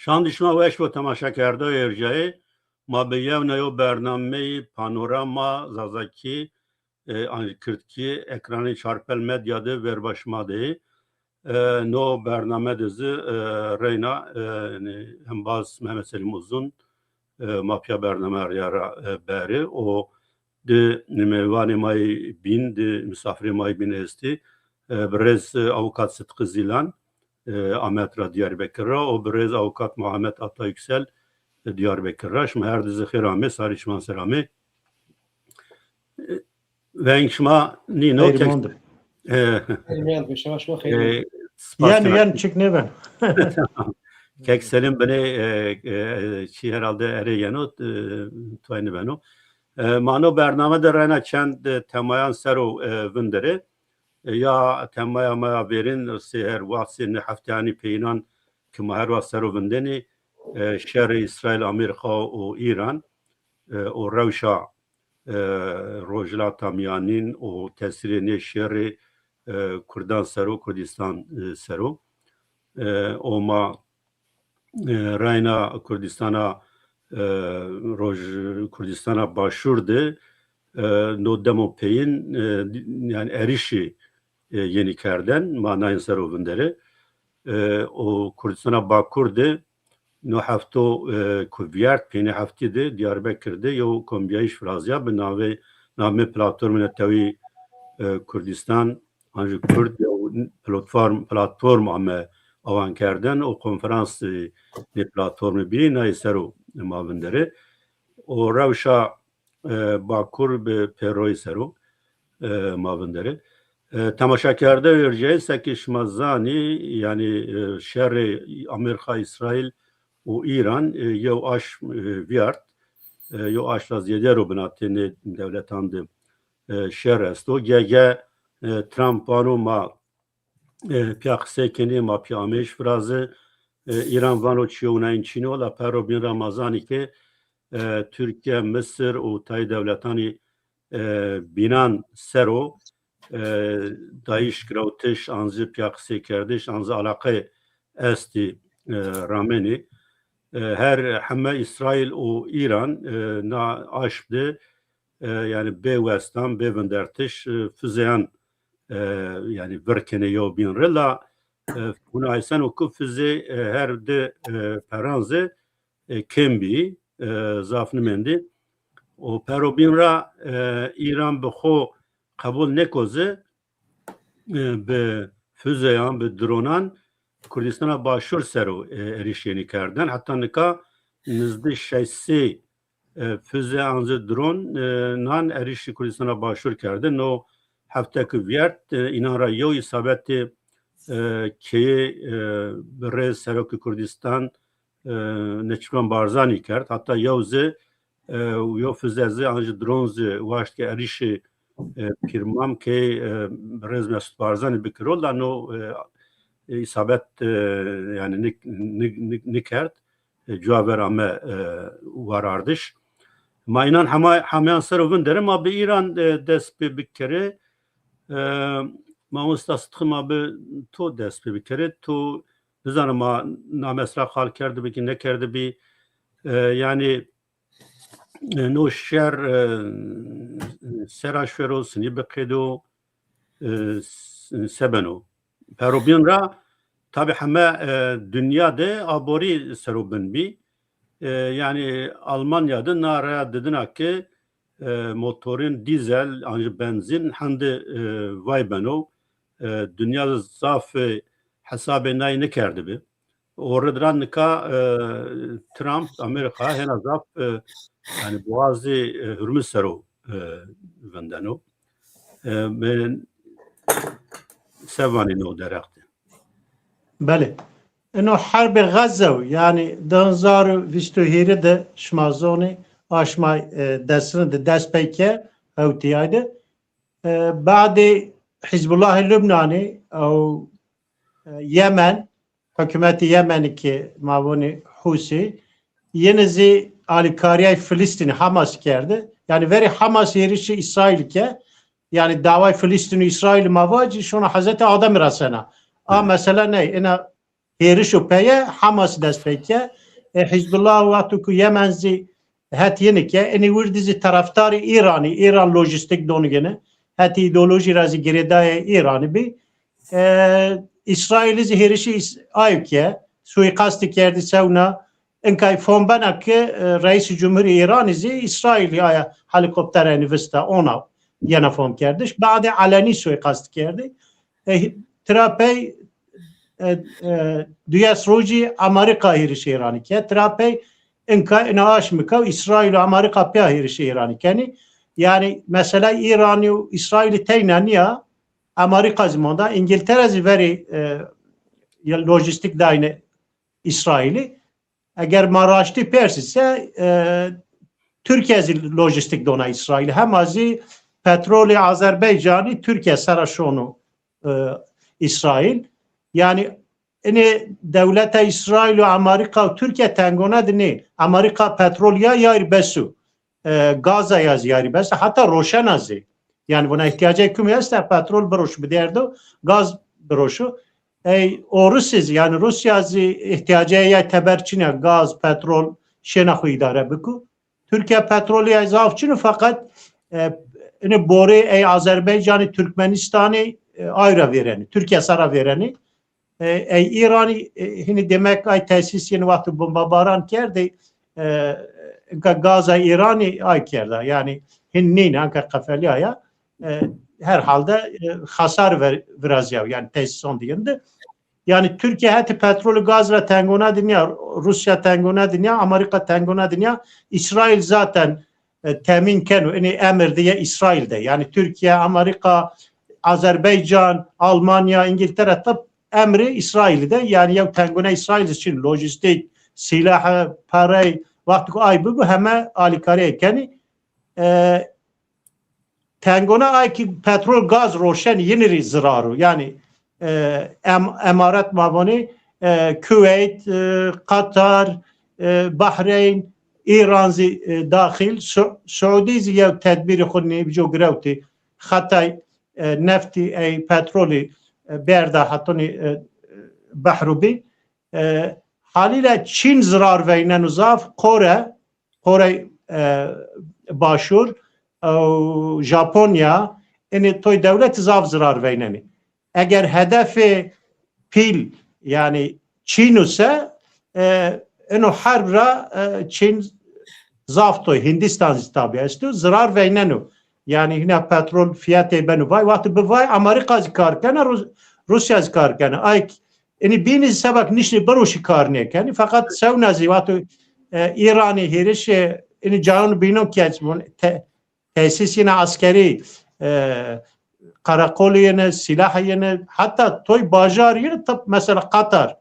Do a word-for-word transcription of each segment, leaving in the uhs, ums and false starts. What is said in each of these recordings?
Çand şima weş bo temaşakerdoyê erjayê. Ma bi yewna yew bernameyî Panorama Zazakî, e, an kirdkî ekranê Çarpel Medya de verba şima de yê. E, no bername de zî, e, reyna, e, embaz Mehmet Selîm Uzun, e, ma pîya bername rîya ra, e, berî. O di mêvanê ma yê bîn, di misafirê ma yê bîn estî. E, birêz, e, avukat Sidqi Zîlan, e, Amed ra, Diyarbekir ra, û birêz avukat Muhammed Ata Yüksel, e, Diyarbekir ra. Şima her di zî xêr amê, sarê şima ser amê. E, veng şima nîno kek. Xeyr mond. E, Xeyr mond, şima, şima xeyr mond. E, spas. Yeno, kena, yeno, çik nêben. Kek Selim binê, e, e, çî herhalde erê yeno, e, tuay nêbeno. E, ma no bername de reyna çend, e, temayan ser o, e, vinderê. E, ya temaya ma ya verîn, sê her wext sê nê hefteyanî peyînan ke ma her wext ser o vindenî, e, şerê Îsraîl, Amerîka û Îran, e, û rewşa, e, Rojhilata Mîyanîn û tesîrê nê şerê, e, Kurdan ser o, Kurdîstan, e, ser o. E, o ma e, reyna Kurdîstana, e, Roj-, Kurdîstana Başûr de, e, no demo peyîn, e, di-, yanî erîşî, e, yenî kerden, ma nayin ser o vinderê. E, û Kurdîstana Bakur de no hefto, e, ku vîyert, peynî heftî de Diyarbekir de yew kombîyayîş virazîya bi navê, namê Platformê Netewî, e, Kurdîstan, an jî Kurd yew platform, platform ame awan kerden û konferansê nê platformî bî, nayê ser o ma vinderê. Û rewşa, e, Bakur bi pêroyî ser o, e, ma vinderê. E, temaşakerde erjayê, seke şima zanî, yanî, e, şerê Amerîka, Îsraîl û Îran, e, yew aşm, e, vîyart, e, yew aşla zêde ro binatê nê dewletan de e, şer esto. Ge-ge, e, Trump vano ma, e, pîya qisey kenê, ma pîya ameyîş viraze. E, Îran vano çîyo winayîn çin o, la pero bîn ra ma zanî ke, e, Tirkîye, Misir û tayê dewletanî, e, bînan ser o, e, dayîş girewtiş, an zî pîya qiseykerdiş, an zî alaqe estî, e, ramenî. E, her heme Îsraîl û Îran, e, na aşm de e, yanî bê westan, bê vindertiş, e, fizeyan, e, yanî vir kenê yew bîn rê la, e, hûn ayseno ku fizê, e, her di, e, peran zî, e, kêm bî, e, zaf nimendî. Û pero bîn ra, e, Îran bi xo qebul nêko zî, e, bi fizeyan, bi dronan Kurdîstana Başûr ser o, e, erîş yenî kerden. Heta nika nizdî şeş sey, e, fize an zî dron, e, nan erîşî Kurdîstana Başûr kerde. No hefte ke vîyert, e, înan ra yew îsabetê, e, keyê, e, birêz Serokê Kurdîstan, e, Neçîrvan Barzanî kerd. Heta yew zî, e, yew fize zî an jî dron zî waşt ke erîşê, e, Pîrmamkê, e, birêz Mesut Barzanî bikiro, la no, e, e, îsabet, e, yanî nik-, nik-, nik-, nikerd. E, cuwa ver ame, e, warardiş. Ma înan hema-, hemeyan ser o vinderê, ma bi Îran, e, dest pê bikerê. E, mamosta Sidqî, ma bi to dest pê bikerê. To, nizanim ma na mesela qal kerdibî ki nekerdibî. E, yanî, e, no şer, e, sera şero, sinî biqêdo, e, s-, se beno. Pero bîn ra tabî heme, e, dinya de aborî ser o bin bî. E, yanî Almanya de na reya didina ke, e, motorên dîzel an jî benzîn hende, e, vay beno. E, dinya zaf, e, hesabê nay nikerdibî. O rid ra nika, e, Trump, Amerîka hêna zaf, e, yanî Boğazê, e, Hurmuz ser o, e, vindeno. E, ben se vanî no derheq de? Belê. Ino herbê Xezze o, yanî di hezar û vîst û hîrê de şima zonê, aşma, e, desrin de dest pey ke, hewtîyay de. E, badê Hizbullahê Lubnanî ew, e, Yemen, hukûmetê Yemenî ke ma vonê Husî, yenî zî alîkarîyay Filistînî, Hamas kerde. Yanî verê Hamas hêrişê Îsraîlî ke, yanî daway Filistîn û Îsraîlî ma vacî, şona Hezretî Ademî ra sena. A, hı, mesela ney, ina hêriş û peye Hamas dest pê ke. E, Hizbullah wexto ku Yemen zî het yeni ke, inî wirdî zî taraftarî Îranî, Îran lojîstîk donigene, hetî îdeolojî ra zî girêdayê Îranî bî. E, Îsraîlî zî hêrişî Îs-, ayo ke, suîqastî kerdî sewna, inkay fom bena ke, e, Reîsî Cumhurî Îranî zî Îsraîlî aya helîkopterênî vista, ona yena fom kerdiş. Badê elenî suîqastî kerdî. E, tira pey, e, e, duyes rojî Amerîka hêrişê Îranî ke. Tira pey inka ina aşmika Îsraîl û Amerîka pîya hêrişê Îranî kenî. Yanî mesela Îranî û Îsraîlî teyna nîya, Amerîka zî monda, Îngiltere zî verî, e, ya lojîstîk dayne Îsraîlî. Eger ma raştî persî se, e, Tirkîye zî lojîstîk dona Îsraîlî. Hema zî petrolê Azerbaycanî Tirkîye sera şono, e, Îsraîl. Yanî inê dewleta Îsraîl û Amerîka û Tirkîye tengone de nê. Amerîka petrol ya yayîr bes o. E, gaza ya zî yayîr bes o. Heta roşena zî. Yanî vona îhtîyacê kumî esta petrol biroş bi derdo, gaz biroşo. Ey o Rusî zî, yanî Rûsya zî îhtîyacê ya teber çin a, gaz, petrol şêna xwu îdare biko. Tirkîye petrolî ya zaf çin o, feqet, e, inê borê ey Azerbaycanî, Tirkmenîstanî, e, ay ra vêrenî. Tirkîye sera vêrenî. E, ey Îranî, e, hinî demek ay tesîs yeni wexto bombabaran kerdî, e, inka gaza Îranî ay kerda. Yanî hin nîn, anka qefelîyaya, e, herhalde, e, xesar ver-, virazîya, yanî tesîsan dîyin de. Yanî Tirkîye hetî petrol û gaz ra tengone de nîya, Rûsya tengone de nîya, Amerîka tengone de nîya, Îsraîl zaten, e, temîn keno. Inê emir de yê Îsraîl de. Yanî Tirkîye, Amerîka, Azerbaycan, Almanya, Îngiltere tip emrê Îsraîlî de. Yanî yew tengone Îsraîl zî çin, lojîstîk, sîlahê, perey, wexto ku ay bibo heme alîkarîye kenî. E, tengona ay ki petrol, gaz roşenî yinî rî zirar o. Yanî, e, em-, Emaret ma vanê, e, Kuweyt, e, Qatar, e, Bahreyn, Îran zî, e, daxîl, Su-, Suudî zî yew tedbîrê xwu nêvco girewtî. Xetay, e, neftî ey petrolî, e, berda hetonî, e, behrû bî. E, halîle Çîn zirar veyneno zaf, Kore, Korey, e, Başûr û Japonya, inê toy dewletî zaf zirar veynenî. Eger hedefê pîl, yanî Çîn use, e, ino herb ra, e, Çîn zaf toy, Hindîstan zî tabî esto, zirar veyneno. Yanî hîna petrol fîyetê beno vay, wextî bi vay Amerîka zî kar kena, Rus-, Rûsya zî kar kena. Ay Inî bînî zî seba ke nişnî biroşî kar nêkenî. Feqet sewna zî wexto, e, Îranî hêrişê inî cayon bînon ke te-, tesîs yine eskerî, e, qereqolî yine, sîlahî yine, heta toy bajar yine, tip mesela Qatar.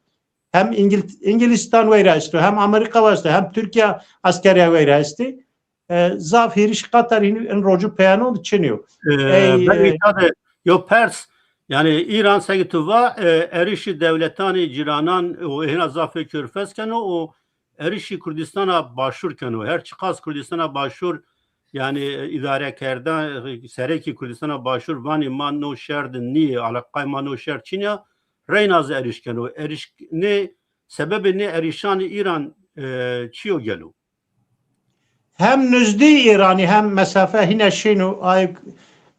Hem Îngil-, Îngilîstan weyra esto, hem Amerîka weyra esto, hem Tirkîya eskerîya weyra estî. E, zaf hêrişî Qatar hînî in rocû peyanon de çinî yo. E, ey, ben e, îta de yo pers, yanî Îran seke tu va, e, erişî dewletanê cîranan û hêna zafê Körfez keno û erişî Kurdîstana Başûr keno. Her çiqas Kurdîstana Başûr, yanî, e, îdarekerdan, e, serekî Kurdîstana Başûr vanî ma no şer de nîyê, eleqay ma no şer çin ya, reyna zî erîş keno. Erîş nê, sebebê nê erîşanê Îran, e, çi yo gelo? Hem nuzdî Îranî hem mesafe hîne şîn û ay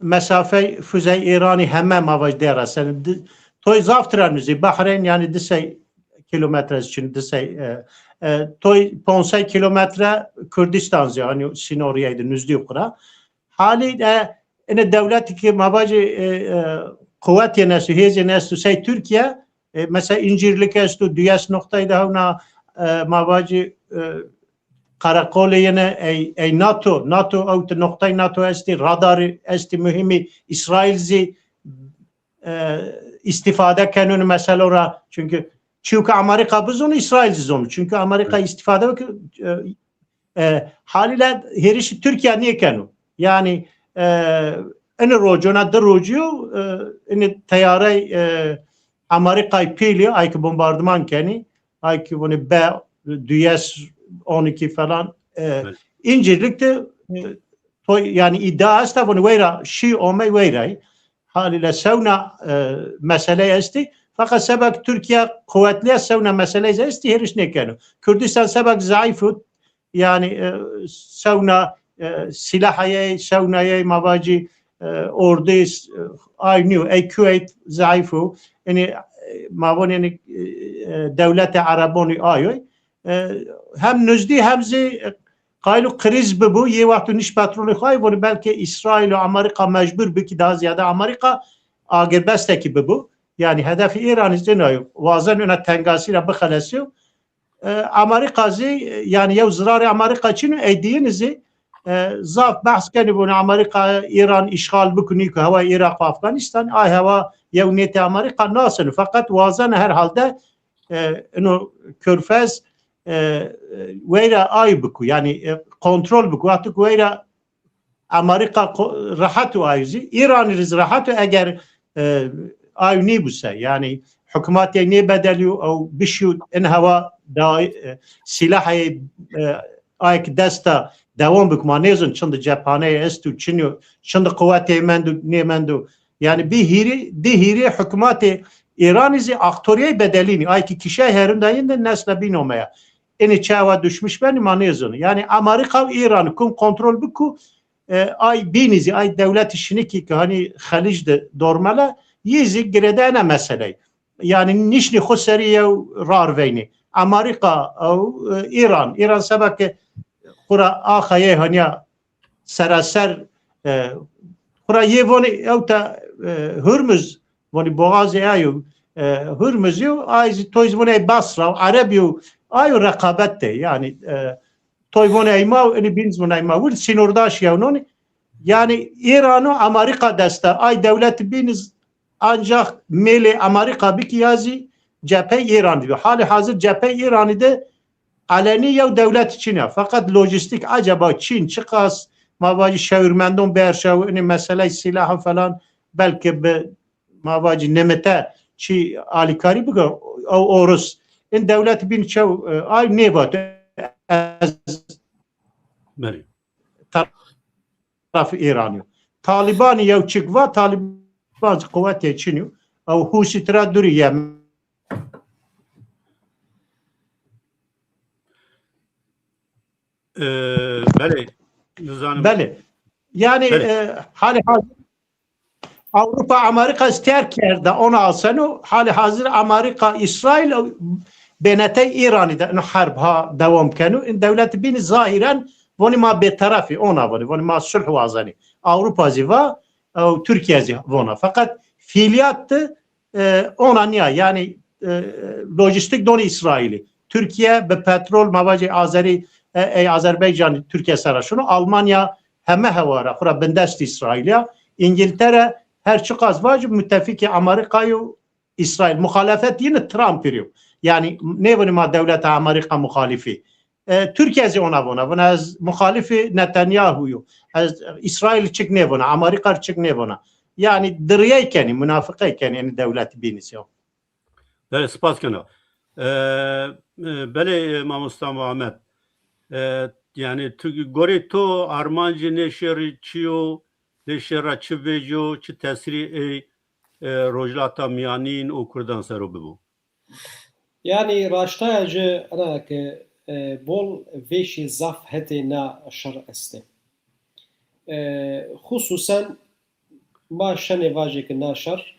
mesafe fuzey Îranî heme ma vaj dê reseno. Di-, toy zaf tira nuzdî. Bahreyn yanî di sey kîlometre zî çin, di sey, e, e, toy ponc sey kîlometre Kurdîstan zî, yanî sînorîyeydi nuzdî xura. Halî de ine dewletî ki ma vajî, e, e, quwetê nestu, hêzê nestu sey Tirkîye, e, mesela Încîrlik esto, duyes noqtayî de hewna, e, ma vacî, e, qereqolê yene ey, ey NATO, NATO ew ti noqtayî NATO estî, radarî estî muhîmî, Îsraîl zî, e, îstîfade kenûn mesela ra. Çunkî çîyo ke Amerîka bizonû, Îsraîl zî zonû. Çunkî Amerîka îstîfade ki, e, E, halîle hêrişî Tirkîya nêkeno. Yanî, e, ini rocona di rocî yo, e, ini teyarey, e, Amerîkay pîlî, ay ki bombardiman kenî, ay ki vûnî B duyes, on iki falan, e, Evet. Încîrlik de, e, toy, yanî îdia esta, vûnî weyra şî omey weyrayî. Halîle sewna, e, meseley estî. Feqet seba ke Tirkîya quwetlî ya, sewna meseleyê zî estî, hêriş nêkeno. Kurdistan seba ke zeîf o, yanî, e, sewna, e, sîlahayê, sewnayê, ma vacî, e, ordî, e, ay nîyo, ey Kuweyt zeîf o. Yanî, e, ma von yanî, e, dewletê Erebonî ay o. E, hem nizdî hem zî, e, qayîl o krîz bibo, yê wexto nîş petrolê xo ay, vonî belkî Îsraîl û Amerîka mecbur bi kî daha zîyade Amerîka agirbestekî bibo. Yanî hedefê Îranî zî ina yo. Wazeno ina tengasî ra bixelesîyo. E, Amerîka zî, e, yanî yew zirarê Amerîka çin o, ey diyine zî, e, zaf behs kenî, vonî Amerîka Îran îşxal biko, nîko hewayê Îraq û Afganîstan, ay hewa yew nêtê Amerîka naseno. Feqet wazeno herhalde, e, ino Körfez, e, e, weyra ay biko, yanî, e, kontrol biko. Wexto ke weyra Amerîka ko-, rehet o ay zî, Îranî rê zî rehet o eger, e, ay nîbuse. Yanî hukmatê nêbedelîyo, ew bişîyo in hewa da, e, sîlahê, e, ay ke dest a dewam biko. Ma nêzon çindi cephaneyê esto, çin yo, çindi quwetê mendo, nêmendo. Yanî bî hîrî, di hîrî hukmatê Îranî zî aktorîyey bedelînî. Ay ke kîşey herindayîn de nesle bîn omeya. Inî çawa duşmîş benî ma nêzonî. Yanî Amerîka û Îran kum kontrol biko, e, ay bînî zî, ay dewletî şinikî ke hanî Xelîc de dormel a, yî zî girêdayena meseleyî. Yanî nîşnî xo serî yew rar veynî. Amerîka ew, e, Îran. Îran seba ke xo ra axayê hanîya seraser, e, xo ra yê vonê ewta, e, Hurmuz, vonî boğazê ayo, e, Hurmuz yo, ay zî toy zî vonê Basra, Ereb yo, ayo reqabet de, yanî, e, toy vonê ey ma, inî bîn zî vonê ey ma. Wir sînordaş yewnonî, yanî Îran û Amerîka dest a, ay dewletî bînî zî ancax mêlê Amerîka bikî ya zî cephey Îranî de. Halê hazir cephey Îranî de elenî yew dewlet çin a. Feqet lojîstîk, eceba Çîn çiqas, ma vajî şewirmendon bêr şew, inê meseley sîlahan falan, belkî bi, ma vajî nimite çî alîkarî bike, ew Orus. In dewlet bîn çew, e, ay nêvato. Ez Belê. Tarafê Îranî yo. Talîbanî yew çik va, Talîban zî quwetê çin yo. Ew Hûsî tira durî Yemen. E, belê, nizanim. Belê. Yanî, belê, e, halê hazir Ewropa Amerîka zî terk kerde, ona aseno. Halê hazir Amerîka, Îsraîl, bênetey Îranî de ino herb ha dewam keno. In dewletî bînî zahîren vonî ma bêterefî, ona vonî, vonî ma sulh wazenî. Ewropa zî va, ew Tirkîye zî vona. Feqet fîlîyat de e, ona nîya, yanî, e, lojîstîk donî Îsraîlî. Tirkîye bi petrol, ma vajê Azerî, e, ey Azerbaycan Tirkîye ser ra şino. Almanya heme hewa ra xwu ra bindest Îsraîlî ya. Îngiltere her çiqas vajî mutefîkê Amerîka yo Îsraîl. Muxalefet yine Trumpî rê yo. Yanî nêvonî ma dewleta Amerîka muxalîfî. E, Tirkîye zî ona vona. Vona ez muxalîfê Netanyahu yo. Ez Îsraîl çik nêvona, Amerîka çik nêvona. Yanî diriyey kenî, munafiqey kenî, enî dewlet bînî zî. Belê, spas kena. E, e, belê, e, mamosta Muhammed. E, yanî tu, gorê to armancê nê şerî çi yo, nê şer ra çi vecîyo, çi tesîrî ey, e, Rojhilata Mîyanîn û kurdan ser o bibo? Yanî raştaya ci ena ke, e, bol vêşî zaf hetê na şer estê. E, xusûsen ma şenê vajê ke na şer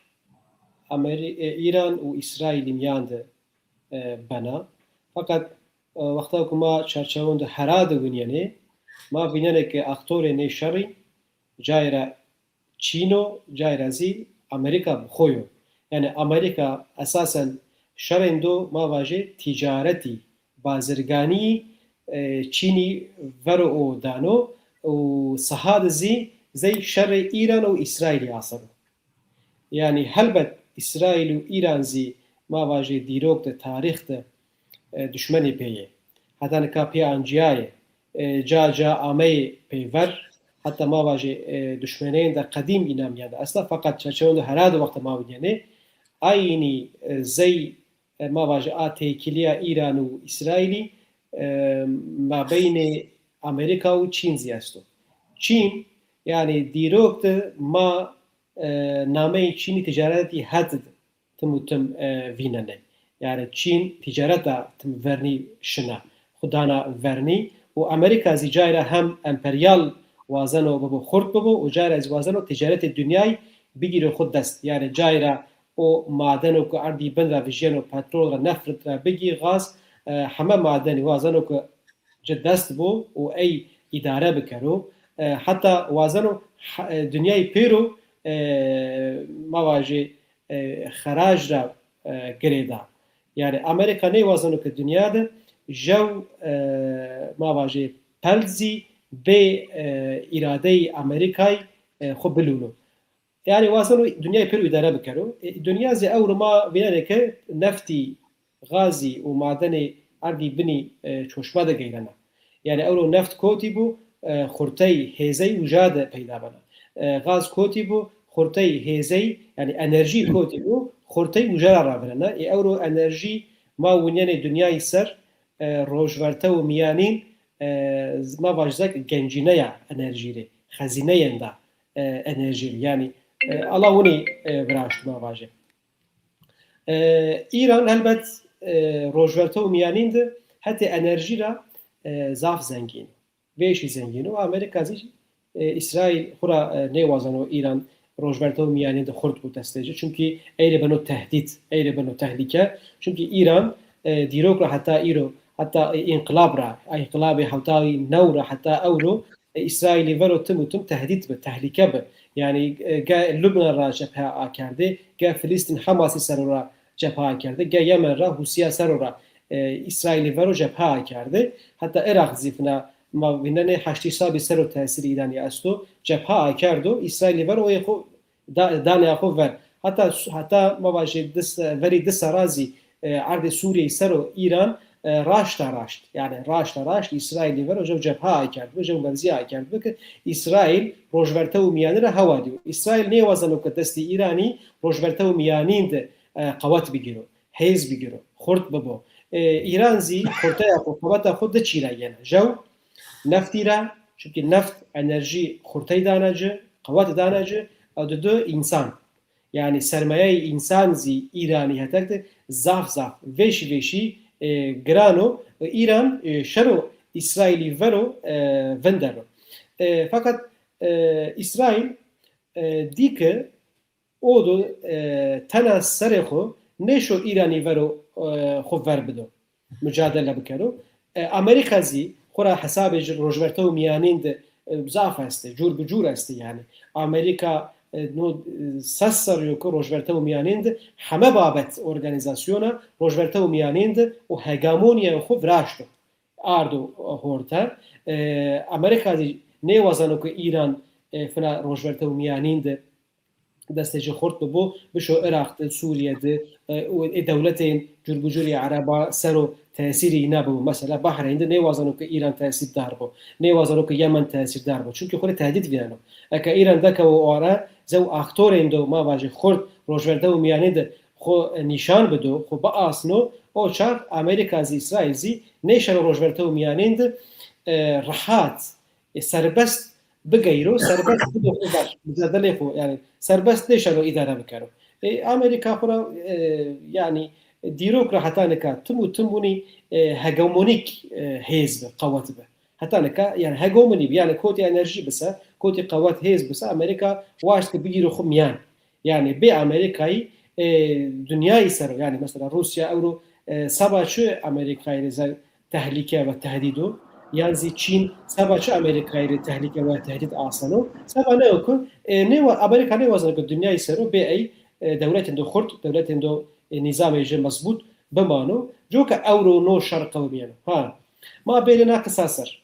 Amerî-, e, Îran û Îsraîlî mîyan de, e, bena. Feqet, e, wexta ku ma çarçewon de hera de winîyenê, ma vînenê ke aktorê nê şerî cayê ra Çîn o, cayê ra zî Amerîka bi xo yo. Yanî Amerîka esasen şerên do ma vajê tîcaretî, bazirganî, e, Çînî vero o dano û saha de zî zey şerê Îran û Îsraîlî aseno. Yanî helbet Îsraîl û Îran zî ma vajê dîrok de, tarîx de, e, duşmenê pê yê. Heta nika pê ancîyayê, e, ca ca ameyê peyver, heta ma vajê, e, duşmeneyên de qedîm înan mîyan de esta, feqet çerçewên de hera de wexta ma winîyenê, aynî, e, zey, e, ma vajê a têkilîya Îran û Îsraîlî, e, mabeynê Amerîka û Çîn zî esto. Çîn, yanî dîrok de ma, e, nameyê Çînî ticaretî het de tim û tim, e, vînenê. Yanî Çîn tîcareta tim vernî şina. Xwu dana vernî û Amerîka zî cayra hem emperyal wazeno bibo, xurt bibo û cayra zî wazeno tîcaretê dinyayî bigîro xwu dest. Yanî cayra o madeno ku erdî bin ra vijyeno, petrol ra, neft ra bigî, gaz, e, heme madenî wazeno ku ci dest bo û ey îdare bikero. E, heta wazeno he-, e, dinyayî pêro, e, ma vajê, e, xerac ra, e, girêda. Yanî Amerîka nêwazeno ke dinya de jew, e, ma vajê peld zî bê, e, îradeyî Amerîkayî, e, xwu bilûno. Yanî wazeno dinyayê pêro îdare bikero. E, dinya zî ewro ma vînenê ke neftî, gazî û madenê erdî binî, e, çoşma de geyrena. Yanî ewro neft kotî bo, e, xurtey hêzey uca de peyda bena. E, gaz kotî bo, xurtey hêzey, yanî enerjî kotî bo, xurtey uca ra ravirena. Ê ewro enerjî ma winyenê dinyayî ser, e, rojverte û mîyanîn, e, ma vaj zek gencîneya enerjî rê, xezîneyên da, e, enerjî rê. Yanî, e, ala winî, e, viraşt ma vajê. E, Îran helbet, e, rojverte û mîyanîn de hetê enerjî ra, e, zaf zengîn o. Vêşî zengîn o. Amerîka zî, e, Îsraîl xwu ra, e, nêwazeno Îran rojverte û mîyanîn de xurt bo destê ci. Çimkî ey rê beno tehdît, ey rê beno tehlîke. Çimkî Îran, e, dîrok ra heta îro, heta, e, înqilab ra, înqilabê hewtayî new ra heta ewro, e, Îsraîlî vero tim û tim tehdît bi, tehlîke bi. Yanî, e, ge Lubnan ra cephe akerdê, ge Filîstîn Hamasî ser o ra cephe akerdê, ge Yemen ra Husîya ser o ra, e, Îsraîlî vero cephe akerdê. Heta Iraq zî fina ma vînenê heştî sabî ser o tesîrê Îranî esto, cephe akerdo, Îsraîlî vero oyê xwu da-, danê xwu ver. Heta, heta ma vajê di se-, verî di serra zî, e, erdê Sûrîyeyî ser o Îran, e, raşta raşt, yanî raşta raşt Îsraîlî ver o jew cephe akerdbi, jew merzîye akerdbi ke Îsraîl rojverte û mîyanî ra hewa dîyo. Îsraîl nêwazeno ke destê Îranî rojverte û mîyanîn de, e, qewet bigîro, hêz bigîro, xurt bibo. E, Îran zî xurteya xwu, qeweta xwu di çî ra yena. Jew neftî ra, çimkî neft enerjî xurtey dana ci, qewet dana ci, ew didu însan. Yanî sermayeyê însan zî Îranî hetek de zaf zaf vêşî vêşî, e, giran o. E, Îran, e, şero Îsraîlî vero, e, vindeno. E, feqet, e, Îsraîl, e, dî ke o do, e, tena serê xwu nêşo Îranî vero, e, xwu ver bido. Mucadele bikero. E, Amerîka zî xwu ra hesabê ji rojverte û mîyanîn de, e, zaf estê, cûr bi cûr estê yanî. Amerîka, e, no, e, ses serrî yo ke rojverte û mîyanîn de heme babet organîzasyona rojverte û mîyanîn de û hegemonîya xwu viraşto. Ardo, e, horte. E, Amerîka zî nêwazeno ke Îran, e, fina rojverte û mîyanîn de destê ci xurt bibo, bişo Iraq de, Sûrîye de, e, û ê dewletên cûrbicûrî Ereba ser o tesîrî îna bibo. Mesela Bahreyn de nêwazeno ke Îran tesîrdar bo. Nêwazeno ke Yemen tesîrdar bo. Çimkî xwu rê tehdît vîneno. Eke Îran dekewo o ara, zew aktorên do ma vajê xurt rojverte û mîyanîn de xwu, e, nîşan bido, xwu biasno, o çax Amerîka zî, Îsraîl zî nêşeno rojverte û mîyanîn de, e, rehat, e, serbest bigeyro, serbest bido xwu ver, mucadelê xwu, yanî serbest nêşeno îdare bikero. E, Amerîka xwu ra, e, yanî dîrok ra heta nika tim û tim winî, e, hegemonîk, e, hêz bi, qewet bi. Heta nika, yanî hegemonî bi, yanî kotî enerjî bise, kotî qewet hêz bise, Amerîka waşt ke bigîro xwu mîyan. Yanî bê Amerîkayî, e, dinyayî ser o. Yanî mesela Rûsya ewro, e, seba çi Amerîkayî rê ze-, tehlîke ve tehdîd o? Yan zî Çîn seba çi Amerîkayî rê tehlîke ve tehdîd aseno? Seba ne yo ku, e, nêwa-, Amerîka nêwazeno ke dinyayî ser o bê ey, e, dewletên do xurt, dewletên do, e, nîzamê ji mezbût bimano. Coka ewro no şer qewimîyeno. Ha, ma bêrê na qisa ser.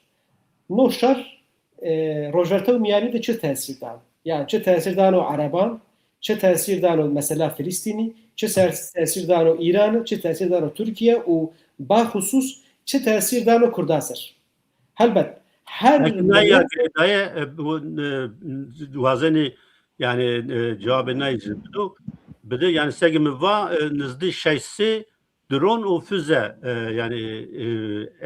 No şer, e, rojverte û mîyanî de çi tesîr dano? Yanî çi tesîr dano Ereban, çi tesîr dano mesela Filistînî, çi ser-, tesîr dano Îran, çi tesîr dano Tirkîye û baxusûs çi tesîr dano Kurda ser? Helbet her Belkî na ya millet girêdaye, e, bu, e, wazenî, yanî, e, cewabê nayî ci bido. Bide, yanî seke mi va, e, nizdî şeş sey dron û füze, e, yanî, e,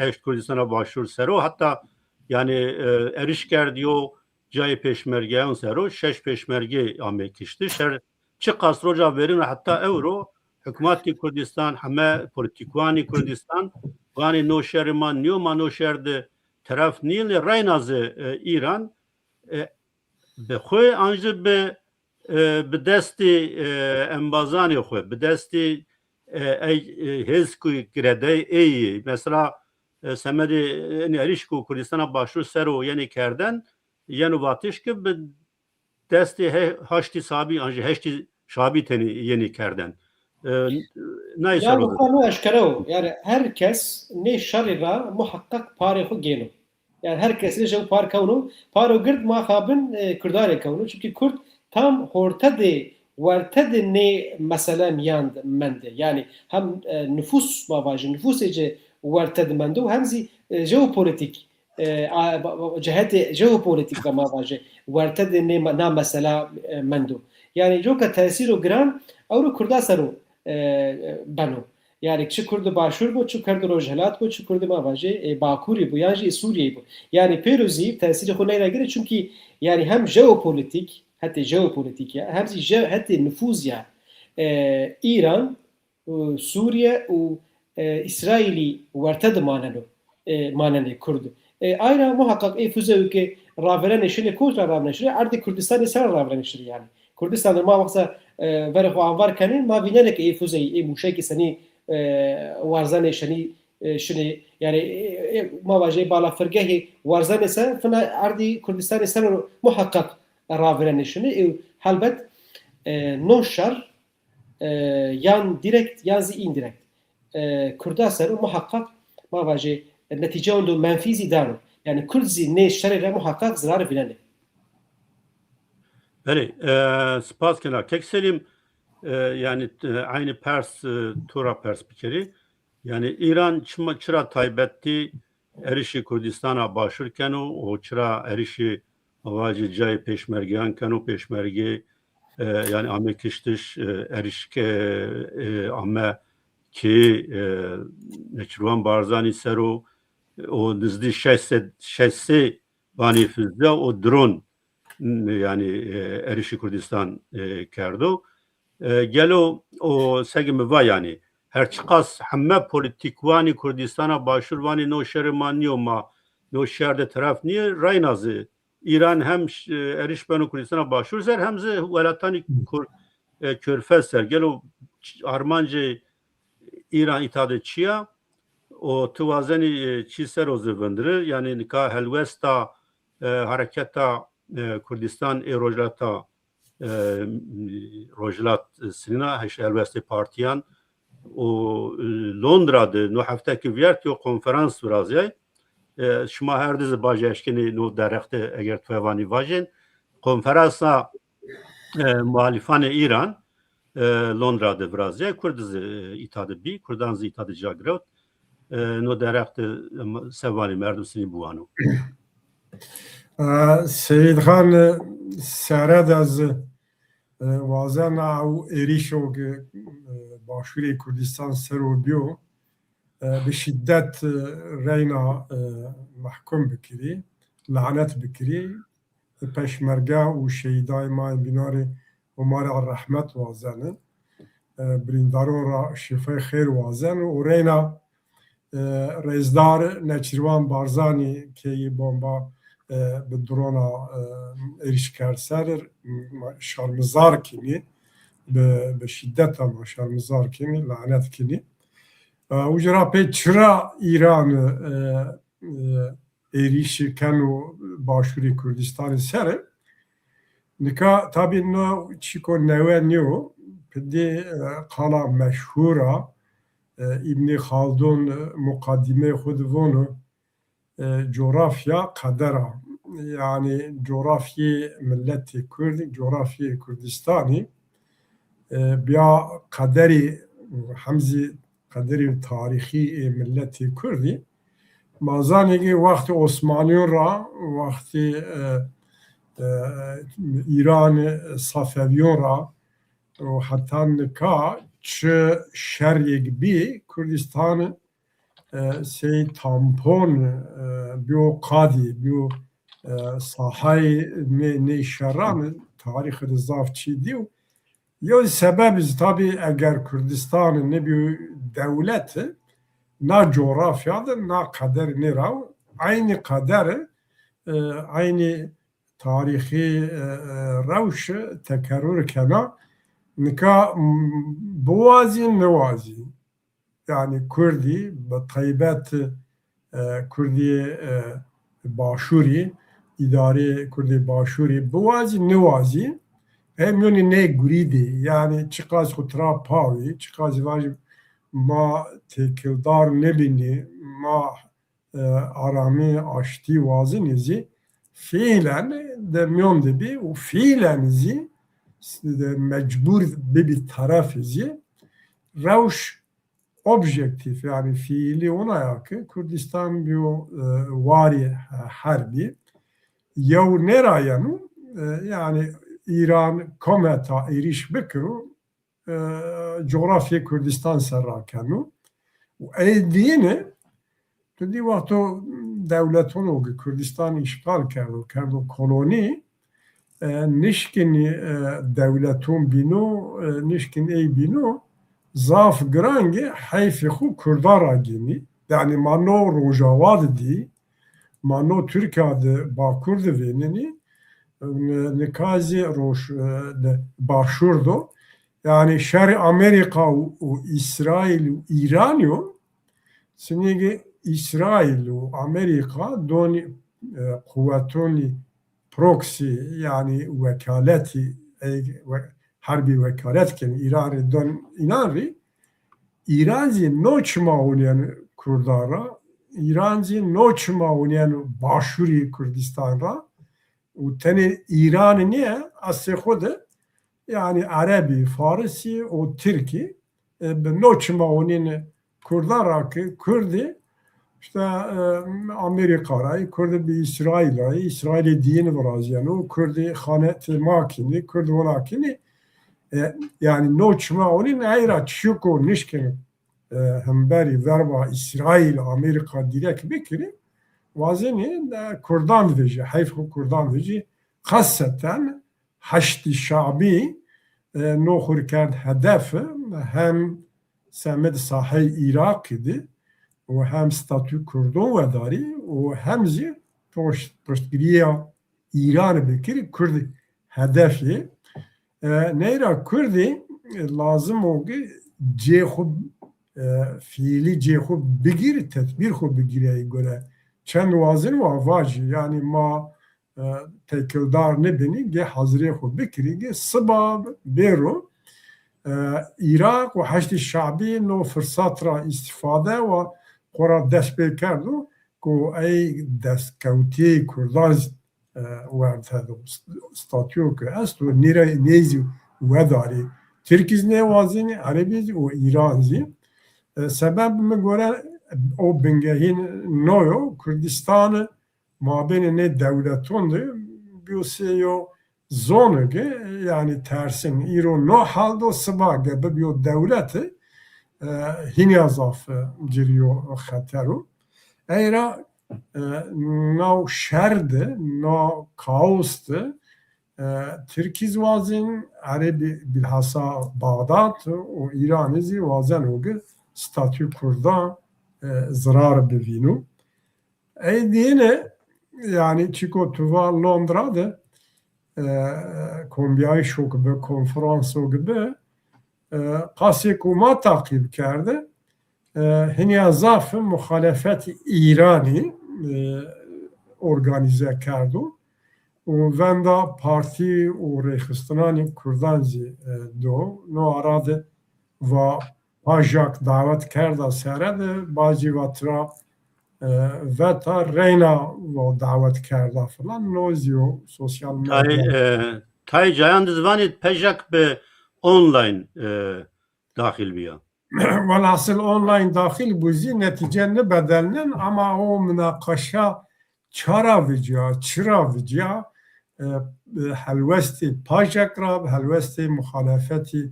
eşt Kurdistana Başûr ser o, heta, yanî, e, erîş kerdîyo cayê pêşmergeyan ser o, şeş pêşmerge ame kiştiş. Her çiqas roja verîn ra heta ewro, hikûmetê Kurdistan, heme polîtîkwanê Kurdistan vanê no şerê ma nîyo, ma no şer de teref nîyinê, reyna zî, e, Îran, e, bi xwu an jî bi, e, bi destê, e, embazanê xwu, bi destê, e, ey, e, hêz ku giredey ey, mesela, e, semedê, e, enê erîş ku Kurdistana Başûr ser o yenê kerden, yeno vatiş ki bi destê he-, haştî Sabî, an jî heştî Şabî tenê yenê kerden. E, nayê ser o. Yanî, no eşkere o. Yanî, her kes nê şerî ra muheqeq parê xwu gêno. Yanî, her kes rê jew par kewno. Paro gird ma xabin, e, Kurda rê kewno. Çimkî Kurd tam horte de, werte de nê mesele mîyan de mende. Yanî, hem, e, nufus ma vajî, nufusê ci werte de mendo, hem zî, e, jeopolîtîk e, a, ba, ba, cihetê jeopolîtîk de ma vajê, werte de nê, na mesela, e, mendo. Yanî coka tesîro giran ewro Kurda ser o, e, e, beno. Yanî çi Kurdi Başûr bo, çi Kurdi Rojhilat bo, çi Kurdi ma vajê, e, Bakurî bo, yan jî Sûriyeyî bo. Yanî pêro zî tesîrê xwu ney ra girê, çimkî yanî hem jeopolîtîk, hetê jeopolîtîk ya, hem zî je-, hetê nufuz ya, e, Îran, e, Sûriye û, e, Îsraîlî werte de maneno, e, manenê Kurd. E, ay ra muheqeq ê fuzeyû ke ravêrenê şinê, kot ra ravêrenê şinê, erdê Kurdistanî ser ra ravêrenê şinê yanî. Kurdistan de ma wexta, e, verê xo anvar kenê, ma vînenê ke ê fuzeyî, ê mûşekî senî, e, warzenê şinî, e, şinê, yanî, e, e, ma vajê balafirgehê warzenê se, fina erdî Kurdistanî ser ro muheqeq ravêrenê şinê. Ê helbet, e, no şer, e, yan dîrekt yan zî îndîrekt, e, Kurda ser o muheqeq ma vajê, e, netîce wendo menfî zî dano. Yanî Kurd zî nê şerê ra muheqeq zirar vînenê. Belê, e, spas kena. Kek Selîm, e, yanî, e, eynî pers, e, to ra pers bikerî. Yanî Îran çima, çira taybetî erişî Kurdistana Başûr keno û çira erişî, ma vajî, cayê pêşmergeyan keno, pêşmerge, e, yanî ame kiştiş, e, erişke, e, ame kê, e, Neçirvan Barzanî ser o, o nizdî şeş sed, şeş sey banî füze û dron, n-, yanî, e, erişî Kurdistan, e, kerdo. E, gelo o segi mi va yanî, her çiqas heme polîtîkwanî Kurdistana Başûr vanî no şerê ma nîyo, ma no şer de teref nîyê, reyna zî Îran hem ş-, e, erîş beno Kurdistana Başûr ser, hem zî welatanî Kur-, e, Körfez ser. Gelo ç-, armancê Îran îta de çi ya? O ti wazenî, e, çi ser o zî vindirî? Yanî nika helwesta, e, hareketa, e, Kurdistan ê Rojhilata, e, Rojhilat, e, sinîna, heş helwestê partîyan û, e, Londra de no hefte ke vîyert yo konferans virazîyay. E, şima her di zî bajê eşkenê no derheq de eger to vanî vajên. Konferansa, e, muhalîfanê Îran, e, Londra de virazîyay. Kurd zî, e, îta de bî, Kurdan zî îta de ca girewt. E, no derheq de, e, se vanî merdim sinî biwano. E, Seyîd Xan, e, sere de zî, e, wazena ew êrîşo ke, e, Başûrê Kurdistan ser o bîyo, e, bi şîdet, e, reyna, e, mehkum bikirî, lanet bikirî. Peşmerge û şehîdayê ma ê bînarî Homare ra rehmet wazenin. E, birîndaron ra şîfayê xêr wazenin û reyna, e, rêzdar Neçîrvan Barzanî ke yê bomba, e, bi drona, e, êrîş kerd ser, ma şermizar kinî, bi, bi şîdeta ma şermizar kinî, lanet kinî. E, uca ra pê çira Îran, e, e, êrîşî keno Başûrê Kurdistanî ser. Nika tabî no çîko newe nîyo. Pidê, e, qala meşhûr a, e, Îbnî Xaldûn, e, muqedîmeyê xwu de vono, e, cografya qeder a. Yanî cografyê miletê Kurd, cografyê Kurdistanî, e, bîya qederî, hem zî qederî tarîxî ê miletê Kurdî. Ma zanê ke wextê Osmanîyon ra, wextê, e, e, Îranê Safevîyon ra û heta nika çi şerêk bî, Kurdistan, e, sey tampon, e, bîyo qadî, bîyo, e, sahayê nê, nê şeran, tarîxî de zaf çî dîyo. Yew sebeb zî tabî eger Kurdîstanî nêbî dewleti, na coğrafya de na qeder nêra, eynî qeder, e, eynî tarîxî, e, e, rewş tekerrur kena. Nika, m, biwazî niwazî. Yanî Kurdî, bi taybet, e, Kurdî, e, Başûrî, îdarê Kurdê Başûrî biwazî niwazî, ê mîyonê nê gurî de, yanî çiqas xwu tira pawî, çiqas vajî ma têkildar nibînî, ma, e, aramî, aştî wazinî zî, fiîlen de mîyon de bî û fiîlen zî de mecbur bibî terefî zî, rewş objektîf, yanî fiîlî wina ya ke Kurdîstan bîyo, e, warî, e, herbî. Yew nêra yeno, e, yanî Îran kometa êrîş bikiro, e, coğrafyê Kurdîstan ser rakeno. Û ey dîne, tu dî wexto dewletono ke Kurdîstan îşxal kerdo, kerdo kolonî, e, nişkîn, e, dewleton bîno, e, nişkîn ey bîno, zaf giran ke heyfê xwu Kurdan ra gênî. Yanî ma no Rojava de dî, ma no Tirkîya de, Bakur de vênenî, e, nika zî roj, e, de, Başûr do. Yanî şerê Amerîka û, û Îsraîl û Îranî yo. Sinîgê Îsraîl û Amerîka donî, e, quwetonî proxy, yanî wekaletî, ey, we-, herbî wekalet kenî Îran rê don înan rê. Îran zî no çima onîyeno Kurdan ra, Îran zî no çima onîyeno Başûrê Kurdîstan ra û tenê Îranî nîye, eslê xwu de, yanî Erebî, Farisî û Tirkî, e, bi no çima onîne Kurdan ra ke Kurdî, îşte, e, Amerîka ra yî, Kurdî bi Îsraîl ra yî, Îsraîlê dîyin virazîyeno, Kurdî xanetê ma kînî, Kurd wina kînî, e, yanî no çima onîne, ey ra çîyoko nişkîn, e, hemberî verba Îsraîl, Amerîka dîrek bikirî, wazenî, e, Kurdan vejî, heyf xwu Kurdan vejî, xaseten Heşdî Şabî, e, no xwu rê kerd hedef, hem semedê saheyê Îraqî de û hem statû Kurdon wedarî û hem zî poşt-, poştgirîya Îranî bikirî, Kurdî hedef yê. E, ney ra Kurdî, e, lazim o ke cê xwu, e, fiîlî cê xwu bigîrî, tedbîr xwu bigîrî ey gore. Çend wazin wa vajî, yanî ma, e, têkildar nibînî, ge hazirê xwu bikirî, ge siba bêro, e, Îraq û Heşdî Şabî no firsat ra îstîfade wa xwu ra dest pê kerdo ku ey destkewtîyê Kurdan zî, e, werde do. St-, statûyo ke esto, nîre ney zî wedarî. Tirkî zî nêwazenî, Erebî zî û Îran zî. E, sebeb mi gore o bingehîn no yo, Kurdîstanî mabênê nê dewleton de bîyo sê yo zone ke, yanî tersîn. Îro no hal do, siba ge bibîyo dewleti, e, hînîya zaf, e, ci rê yo xeter o. Ey ra, e, naw şer de, naw kaos de, e, Tirkî zî wazên, Erebî, bîlhasa Baxdad û Îranî zî wazeno ke statû Kurdan, e, zirar bivîno. Ey dîne, yanî çîko tu va Londra de, e, kombîyayîşo ke bi, konferanso ke bi, e, qasê ku ma taqîb kerde, e, hînîya zaf muxalefetê Îranî, e, organîze kerdo û venda partî û rêxistinanê Kurdan zî, e, do. No ara de va PAJAK dawet kerda sere de, bazî va tira, e, veta reyna va dawet kerda filan. No zî yo sosyal medya. Tay, e, tay cayan de zî vanê PAJAK bi online, e, daxil bîya. Welhasil online daxil bû zî netîce nibedelnen, ama o minaqeşa ça ra vecîya, çi ra vecîya, e, e, helwestê PAJAK ra, helwestê muxalefetî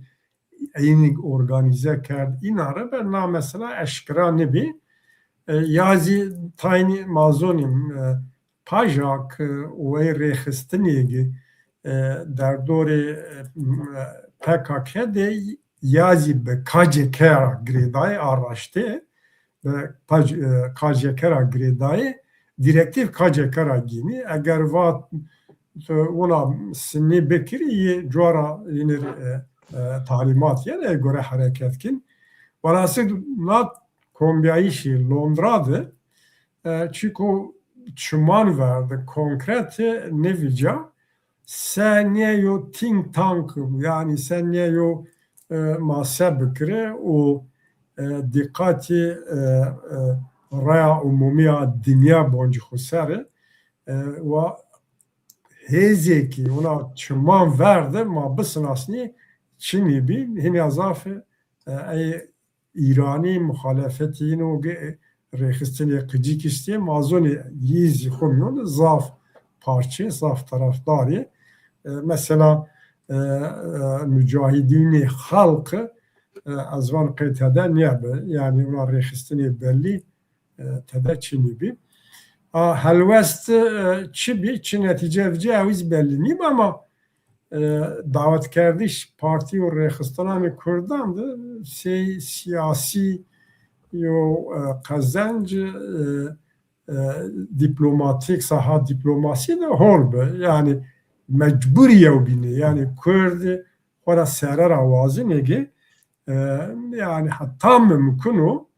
eynî organîze kerd, înan ra be na mesela eşkera nibî. E, ya zî taynî ma zonîm, e, PAJAK, e, û ey rêxistinê ke, e, derdorê, e, m-, e, P K K de ya zî bi K C K ra girêdayê, a raştê bi P-, e, K C K ra girêdayê, dîrektîf K C K ra gînî. Eger va tu wina sinî bikirî, yê cuara yînir, e, e, talîmat yenê, gore hereket kin. Welhasil na kombîyayîşî Londra de, e, çîko çiman verdi, konkret nêvîca, se nêyo think tank, yanî se nêyo, e, ma se bikirî û, e, dîqatî, e, e, raya umumî ya dinya boncî xo ser e, e, wa hêzê kî wina çiman verdi ma bisinasnî çinî bî, hînî ya zaf, e, ey Îranî muxalefetî yîn o ge-, rêxistinê qicîk îstê, ma zonê yî zî xo mîyon de zaf parçe, zaf tarafdarî. E, mesela, e, e, mucahidînê xelq, e, ez van qey tede nêbi. Yanî wina rêxistinê bellî, e, tede çinî bî. A, helwest, e, çi bî, çi netîce vîcî, ew zî bellî nîbi ama, e, dawetkerdiş partî û rêxistananê kurdan de sey sîyasî yo, e, qezenc, e, e, dîplomatîk, saha dîplomasî de hol bi. Yanî mecbur yewbînî. Yanî kurd xo ra sere ra wazinê ki, e, yanî heta mimkun o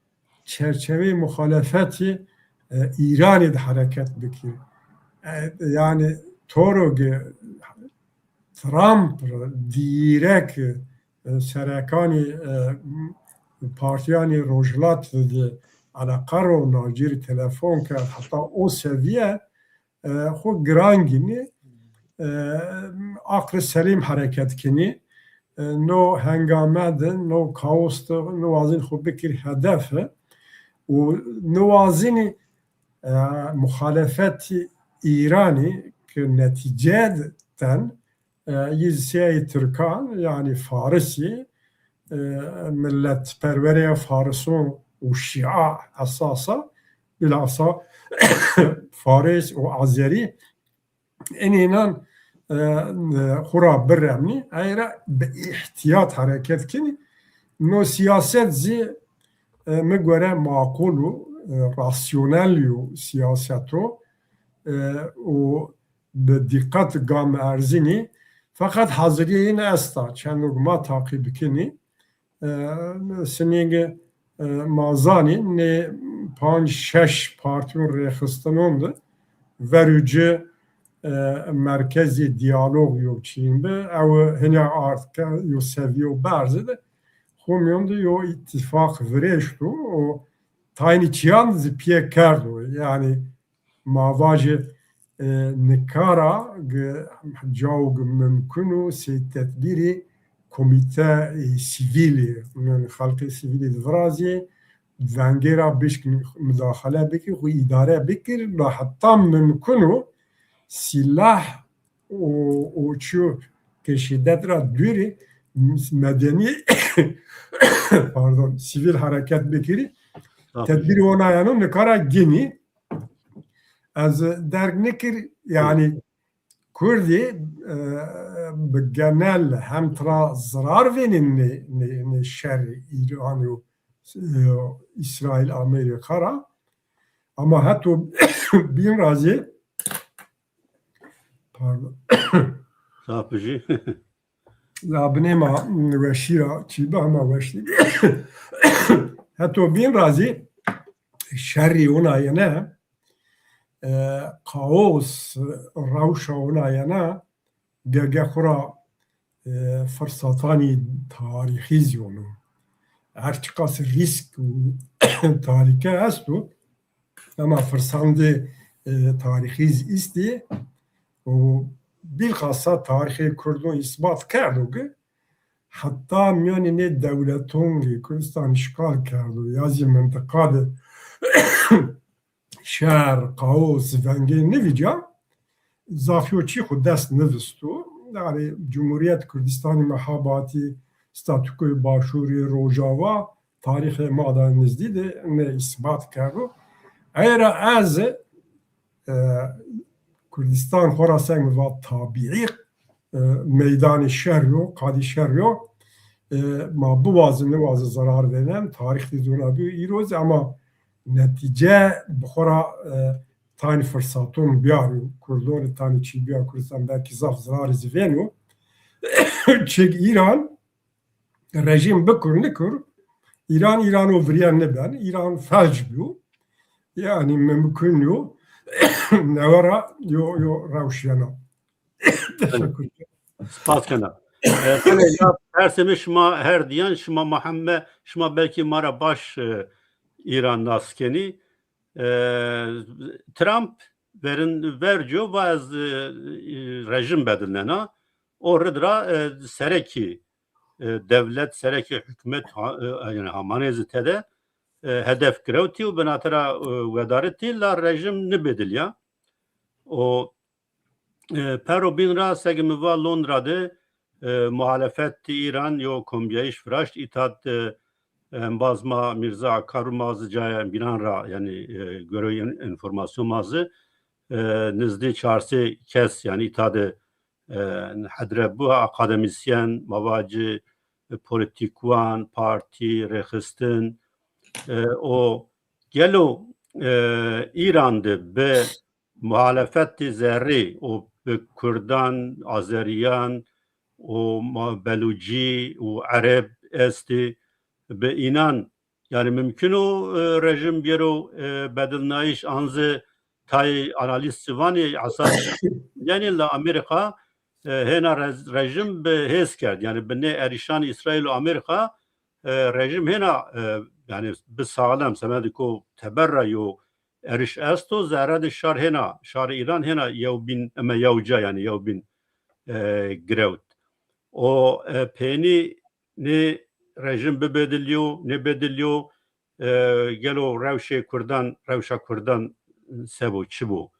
çerçeveyê muxalefetî, e, Îranî de hereket bikir. E, yanî toro ki Trump dîrek, e, serekanî, e, partîyanî Rojhilat de eleqa ro, nacîr telefon kerd, heta o sevîye, e, xo giran gînî, e, aqlê selîm hereket kinî. E, no hengame de, no kaos de, niwazinî xo bikir hedef û niwazinî, e, muxalefetî Îranî ki netîce ten, e, yî zî seyayê tirkan, yanî farisî, e, milletperwerê farisan û şîa esas a, bilhassa faris û azerî, enînan, e, e, xo ra biremnî, ey ra bi îhtîyat hereket kinî. No sîyaset zî, e, mi gore maqul o, e, rasyonel yo sîyaset o, e, û bi dîqet gam erzinî. Feqet hazirîyê yin esta, çendok ma taqîb kinî. E, sinîge, e, ma zanî nê panc şeş partîyon rêxistinon de verû ci, e, merkezê dîyalog yo çîn bi. Ew hînî ard ke yo sevîyo berze de xo mîyon de yo îtîfaq virêşto û taynî çîyan zî pîye kerdo. Yanî ma vajê, e, nika ra gi-, cawo gi mimkun o sey tedbîrê komîte, e, sivîlî, yanî xelqê sivîlî di virazîyê, vengê ra bişk mudaxele bikir, xo îdare bikir, la heta mimkun o sîlah û, û çiyo ke şîdet ra dûrî, medenî, pardon, sivîl hereket bikirî. Tabii. Tedbîrê onayeno nika ra ginî. Ez derg nikir, yanî Kurdî, e, bi genel hem tira zirar vênî nê, nê, nê şerî Îranî û, e, Îsraîl Amerîka ra. Ama heto bîn ra zî, pardon. Sapijî. La binê ma weşî ra çî bi ama weşî. Heto bîn ra zî şerî wina yene, e, kaos rewşa wina yena, gege xwu ra, e, firsatanî tarîxî zî yono. Her çiqas rîsk û talîke esto, ema firsandê, e, tarîxî zî îstî û bîlxasa tarîxê Kurdon îsbat kerdo ki heta mîyanê nê dewleton ki Kurdistan îşxal kerdo ya zî mintiqa de şer, kaos, vengê nivîca, zafîyo çî xwu dest nivisto. Yanî Cumhuriyet Kurdistanî Mehabatî, statûkoyê Başûrî, Rojava, tarîxê ma de nizdî de nê îsbat kerdo. Ey ra ez, e, Kurdistan xo ra seng mi va tabîî e, meydanê şer yo, qadê şer yo. E, ma biwazin, nêwazin zerar vênen, tarîx de zona bîyo, îro zî ama netîce bi xo ra, e, tanî firsaton biyaro, Kurdon tanî çî biya Kurdistan belkî zaf zerarî zî vêno. Çik Îran rejîm bikir nikir, Îran, Îran o virîyen niben, Îran felc biyo. Yanî mimkun yo newe ra yo, yo rewş yena. Teşekkür ederim. Spas kena. E, belê ya, persê mi şima her diyan, şima Muhammed, şima belkî ma ra baş, e, Îran nas kenî. E, Trump verin verco va ez, e, e, rejim bedilnena. O rid ra, e, serekî, e, dewlet, serekî hukûmet ha-, e, yanî hamanê zî tede, e, hedef girewtî û binate ra, e, wedaritî la rejim nibedilya. O, e, pero bîn ra segi mi va Londra de, e, muhalefet Îran yo kombîyayîş viraşt, îta de, e, embaz ma Mîrza Akar û ma zî caya bînan ra, yanî, e, göre in-, înformasyon ma zî, e, nizdî çar sey kes, yanî îta de, e, hedre bu akademîsyen, ma vacî, e, polîtîkwan, partî, rêxistin, e, o gelo, e, Îran de bi muhalefetî zerrî û bi kurdan, azerîyan û ma-, belûcî û ereb estî, bi înan, yanî mimkun o, e, rejîm bêro, e, bedilnayîş an zî tayê analîst zî vanê esas, yanî la Amerîka, e, hêna rez-, rejîm bi hêz kerd. Yanî bi nê erîşan Îsraîl û Amerîka, e, rejîm hêna, e, yanî bi saxlem semedê ko teber ra yo erîş esto, zerre de şar hêna, şarê Îran hêna yewbîn, eme yewca, yanî yewbîn, e, girewt. O, e, peynî nê rejîm bibedilîyo, nêbedilîyo, e, gelo rewşê kurdan, rewşa kurdan se bo, çi bo?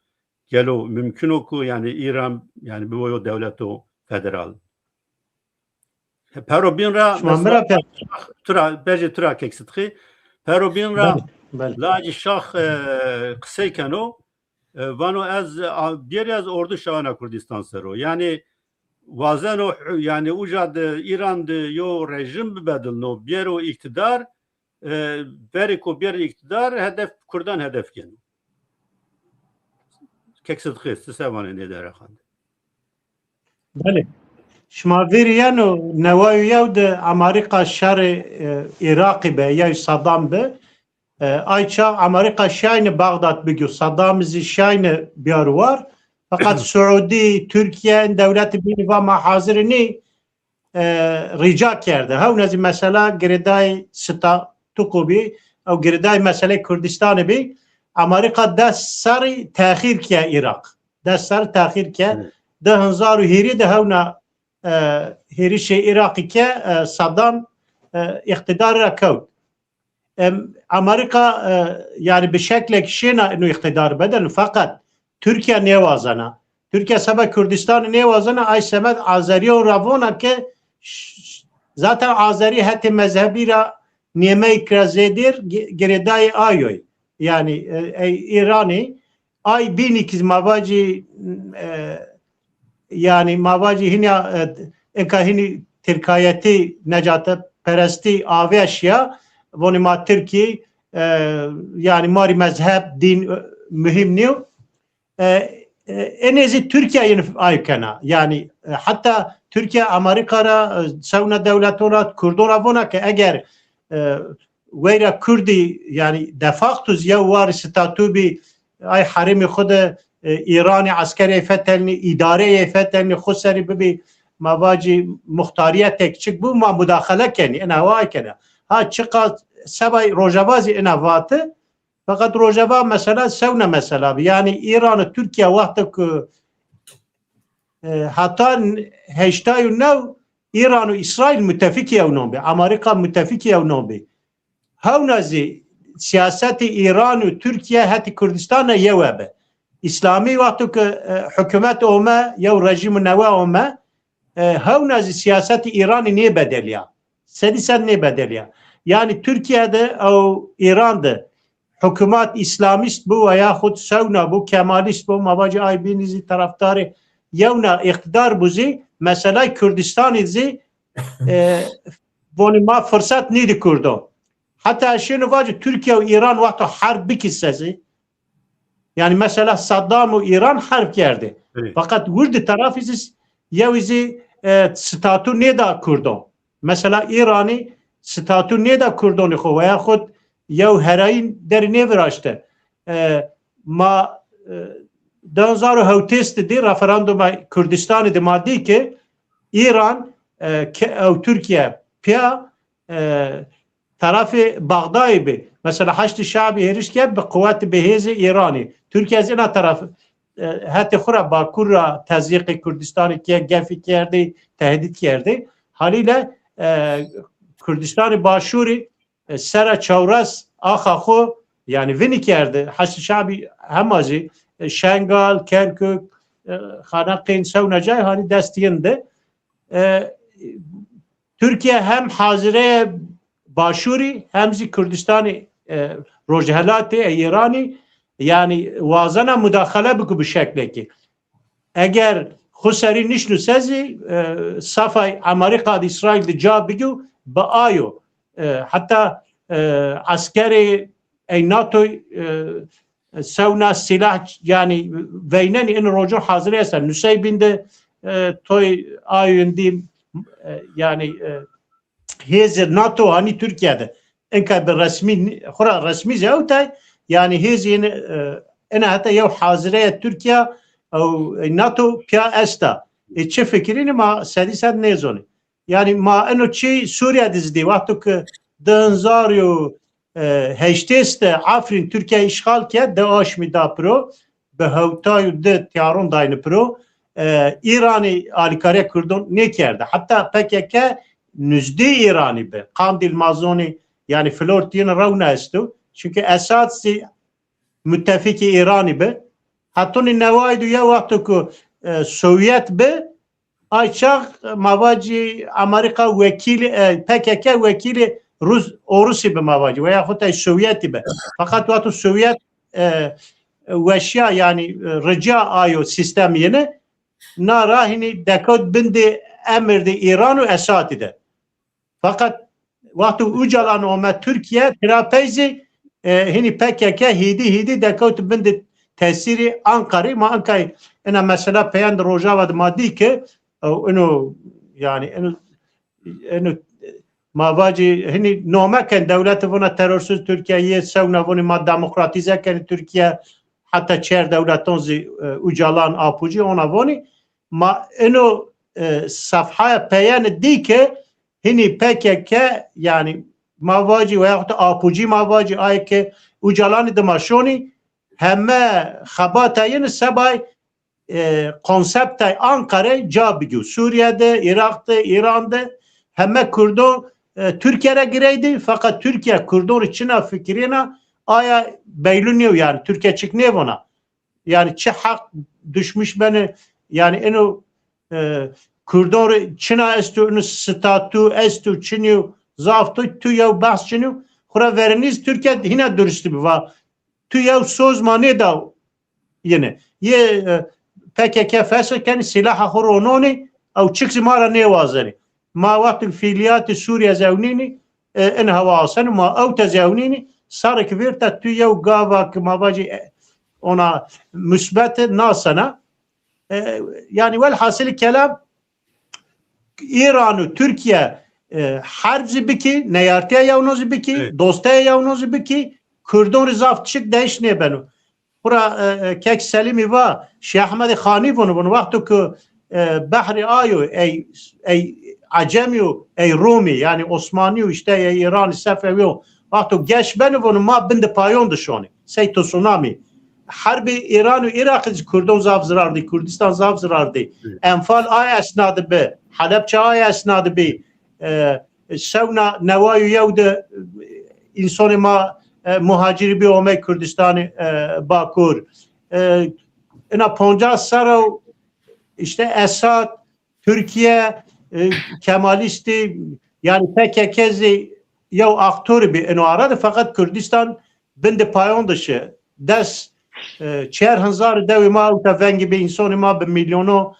Gelo mumkin o ku, yanî, Îran, yanî, bibo yo dewleto federal? He, pero bîn ra, şima mi ra mesela, pe- tu ra, bejê tu ra kek Sidqî, pero bîn ra, belê, belê, lacî şax, e, qisey keno, e, vano ez, a, bêrî ez ordu şawena Kurdistan ser o. Yanî wazeno, yanî uca de Îran de yo rejîm bibedilno, bêro îktidar, e, verê ko bêrî îktidar hedef, kurdan hedef geno. Kek Sidqî, ti se vanê nê derheqan de? Belê. Şima vîr yeno, neway û yew de Amerîka şerê, e, Îraqî be, yew Saddam bi. E, ay çax Amerîka şayne Baxdad bigîyo, Saddam zî şayne biyaro war. Feqet Suudî, Tirkîye, in dewletî bînî va ma hazir nî, e, rîca kerde. Hewna zî mesela girêdayî statûko bî, ew girêdayî meseleyê Kurdistanî bî. Amerîka des serrî texîr ke Îraq. Des serrî texîr ke. Evet. Di hezar û hîrê de hewna, e, hêrişê Îraqî ke, e, Saddam, e, îqtîdar ra kewt. Em, Amerîka, e, yanî bi şeklek şêna ino îqtîdar bedilno, feqet Tirkîye nêwazena. Tirkîye seba Kurdistanî nêwazena, ay semed Azerîyan ra vona ke ş-, ş-, zaten Azerî hetê mezhebî ra nêmeyk ra zêdêr gi-, girêdayê ayoy. Yanî, e, ey Îranî, ay bînî ki ma vacî, e, yanî ma vacî hîna, e, eka hînî tirkayetî, necateperestî avêş ya, vonî ma Tirkî, e, yanî ma rî mezheb, dîn, e, muhîm nîyo. E, e, enê zî Tirkîye yin ay kena. Yanî, e, heta Tirkîye Amerîka ra, e, sewna dewleton ra, Kurdon ra vona ke eger, e, weyra Kurdî, yanî de facto zî yew warî statû bî, ay herêmê xwu de, e, Îranî eskerê fetelnî, îdareyê fetelnî, xwu serî bibî, ma vacî muxtarîyetek çik bû, ma mudaxele kenî, ina wa kena. Ha, çiqas seba Rojava zî ina vati, feqet Rojava mesela sewna mesela bî. Yanî Îran û Tirkîye wexto ku, e, heta heştay û new Îran û Îsraîl mutefikî yewnan bî, Amerîka mutefikî yewnan bî. Hewna zî siyasetê Îran û Tirkîye hetê Kurdistan ra yewe bi. Îslamî wexto ke, e, hukûmet ome, yew rejîmî newe ome, e, hewna zî siyasetê Îranî nêbedelîya. Sedî sed nêbedelîya. Yanî Tirkîye de ew Îran de hukûmat îslamîst bo, weya xwu sewna bo, kemalîst bo, ma vacî ay bînî zî terefdarê yewna îqtîdar bo zî, meselay Kurdistanî zî, e, vonî ma firsat nîdî Kurdo. Heta şêno vacî Tirkîya û Îran wexto herb bikî se zî, yanî mesela Saddam û Îran herb kerdî. Feqet wir di terafî zî yewî zî, e, statû nêda Kurdo. Mesela Îranî statû nêda Kurdonî xo veya xo yew herayîn derî nêviraşte. E, ma, e, di hezar û hewtês de dî referanduma Kurdistanî de ma dî ke Îran, e, ke ew Tirkîye pîya, e, terafê Baxdayî bi. Mesela Haşdî Şabî hêriş kerd bi quwetî bi hêzê Îranî. Tirkîye zî ina teraf, e, hetê xwu ra Bakur ra tezîqê Kurdistanî kê gefî kerdî, tehdît kerdî. Halîle, e, Kurdistanî Başûrî, e, sera çewres axa xwu, yanî vinî kerdî. Haşdî Şabî hema zî, e, Şengal, Kerkuk, e, Xaneqîn, sewna cay hanî dest yin de. E, Tirkîye hem hazireye Başûrî hem zî Kurdistanî, e, Rojhelatê ey Îranî, yanî wazena mudaxele bikû bi şeklekî. Eger xwu serî nişnû se zî, e, safay Amerîka de Îsraîl de ca bigî û bi ayo, e, heta, e, eskerê ey NATO, e, sewna sîlah, yanî veynenî in rojon hazirê esta. Nuseybîn de, e, toy ayûn dî, e, yanî, e, hêzê NATO hanî Tirkîye de. Inka bi resmî, xura resmî zî ewtay, yanî hêzê yin, e, ina heta yew hazireye Tirkîye ew NATO pîya esta. E, çi fikirînî ma sedî sed nêzonî. Yanî ma eno çî Sûrîye de zî dî. Wexto ke di hezar û heştês de Efrîn Tirkîye îşxal kerd, di aşmî da piro, bi hewtay û di tîyaron dayne piro. E, Îranî alîkarîya Kurdon nêkerde. Heta P K K nuzdî Îranî bi. Qandîl ma zonî, yanî flortîn rewna esto. Çunke Esad zî mutefîkê Îranî bi. Hetonî neway de ya wexto ku, e, Sovyet bi, ay çax, e, ma vacî Amerîka wekîlê, e, P K K wekîlê Rus, Orusî bi ma vacî, veya xo tay Sovyetî bi. Feqet wexto Sovyet, e, weşiya, yanî, e, riciya ayo sîstem yini, na ra hînî dekewt bindê emir de Îran û Esadî de. Feqet wexto Ocalan ome Tirkîye, tira pey zî, e, hinî P K K hîdî hîdî dekewt bin di tesîrî Anqarî. Ma inkay ina mesela peyen di Rojava di ma dî ke, e, ino, yanî ino, ino ma vacî hinî nome ken dewleti vona terörsüz Tirkîye, yê sewna vonî ma demokratîze kenî Tirkîye, heta çer dewleton zî, e, Ocalan, Apucî ona vonî. Ma ino, e, sefhaya peyeni dî ke hinî P K K, yanî ma vacî, veyahut Apucî ma vacî, ayê ke Ocalanî dima şonî, heme xebata yini sebay, e, konseptay Anqare ca bigî. Sûrîye de, Îraq de, Îran de heme Kurdo, e, Tirkîye ra gireydi, feqet Tirkîye Kurdon rê çina fikirêna, aya beylû nîyo, yanî Tirkîye çik nêvona. Yanî çi heq düşmüş beni, yanî ino, e, Kurdon rê çina esto, ino statû esto, çinî yo, zaf to, tu yew behs çinî yo. Xura verenîz Tirkîye hîna durustî bi va. Tu yew soz ma nêda yine. Yê, e, P K K fesl kenî, sîlaha xo rononî, ew çik zî ma ra nêwazenî. Ma wextê fîlîyatê Sûrîye zewnînî, e, in hewa aseno, ma ewte zewnînî, sarê ki vêrta tu yew gava ki ma vacî, e, ona musbete nasena. E, yanî welhasilî kelam, Îran û Tirkîye, e, herb zî bikî, neyartîya yewno zî bikî, dosteya yewno zî bikî, Kurdon rê zaf çik değiş nêbeno. Xura, e, e, kek Selîmî va, Şêh Ehmedê Xanî vûn, vûn, wexto ku, e, behrê ayo, ey, ey Ecemî û ey Rumî, yanî Osmanî û îşte ey Îranî, Sefewî û wexto geş beno, vûn, ma bin di payon di şonî. Sey tsunamî. Herbê Îran û Îraqî zî Kurdon zaf zirar dî, Kurdistan zaf zirar dî. Enfal ay esna di bi, Helepçe ay esna di bî. E, sewna neway û yew de, e, însonê ma, e, muhacirî bî omey Kurdistanê, e, Bakur. E, ina poncas serre û îşte Esad, Tirkîye, e, Kemalîstî, yanî P K K zî yew aktorî bî ino ara de, feqet Kurdistan bin di payon de şi. Des, e, çer hezar dewê ma ewta vengî bî, însonê ma bi mîlyono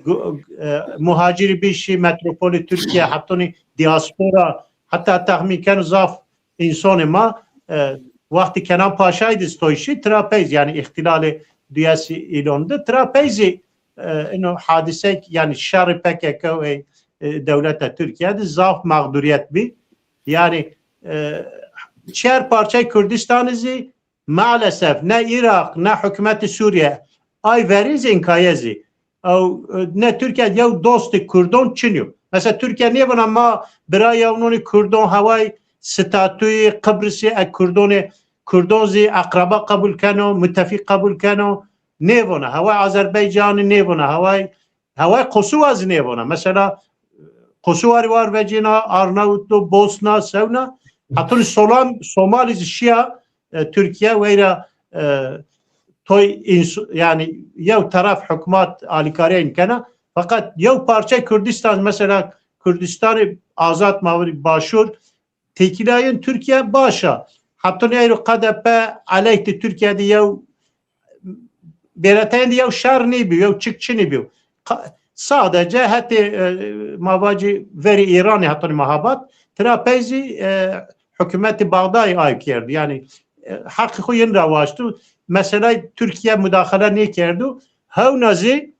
gu- e, muhacirî bî şî metropolê Tirkîye, hetonî diaspora, heta texmîn keno zaf însonê ma, e, wextî Kenan Paşayî di toy şî, tira pey zî, yanî îxtîlalê duyes Îlon di, tira pey zî, e, ino hadîsek, yanî şerî P K K û, e, dewleta Tirkîye di zaf mexdurîyet bî. Yanî, e, çer parçey Kurdistanî zî maalesef ne Îraq ne hukûmetê Sûrîye ay verî zî înkaye zî. Ew, e, ne Tirkîye yew dostê Kurdon çin yo. Mesela Tirkîye nêvana ma birayê ewnonî Kurdon haway statuyê Qibrisî e Kurdonê, Kurdon zî eqreba qebul keno, mutefîq qebul keno. Nêvana. Haway Azerbaycanî nêvana. Haway, haway Kosova zî nêvana. Mesela Kosova rê war vecîna, Arnavutlu, Bosna, sewna. Hetonî Solan, Somalî zî şîya, e, Tirkîye weyra, e, toy ins-, yanî yew teref hukmat alîkarîyên kena. Feqet yew parçe Kurdistan, mesela Kurdistanê azad ma vînî Başûr, têkîlayên Tirkîye baş a. Hetonî eyro K D P eleyh de Tirkîye de yew bêreteyên de yew şer nêbî, yew çik çinî bî. Ka-, sadece hetê, e, ma vacî verî Îranî hetonî mehabat, tira pey zî, e, hukûmetê Baxdayî ay kerdo. Yanî, e, heqê xo yin ra waşto. Meselay Tirkîye mudaxele nêkerdo. Hewna zî,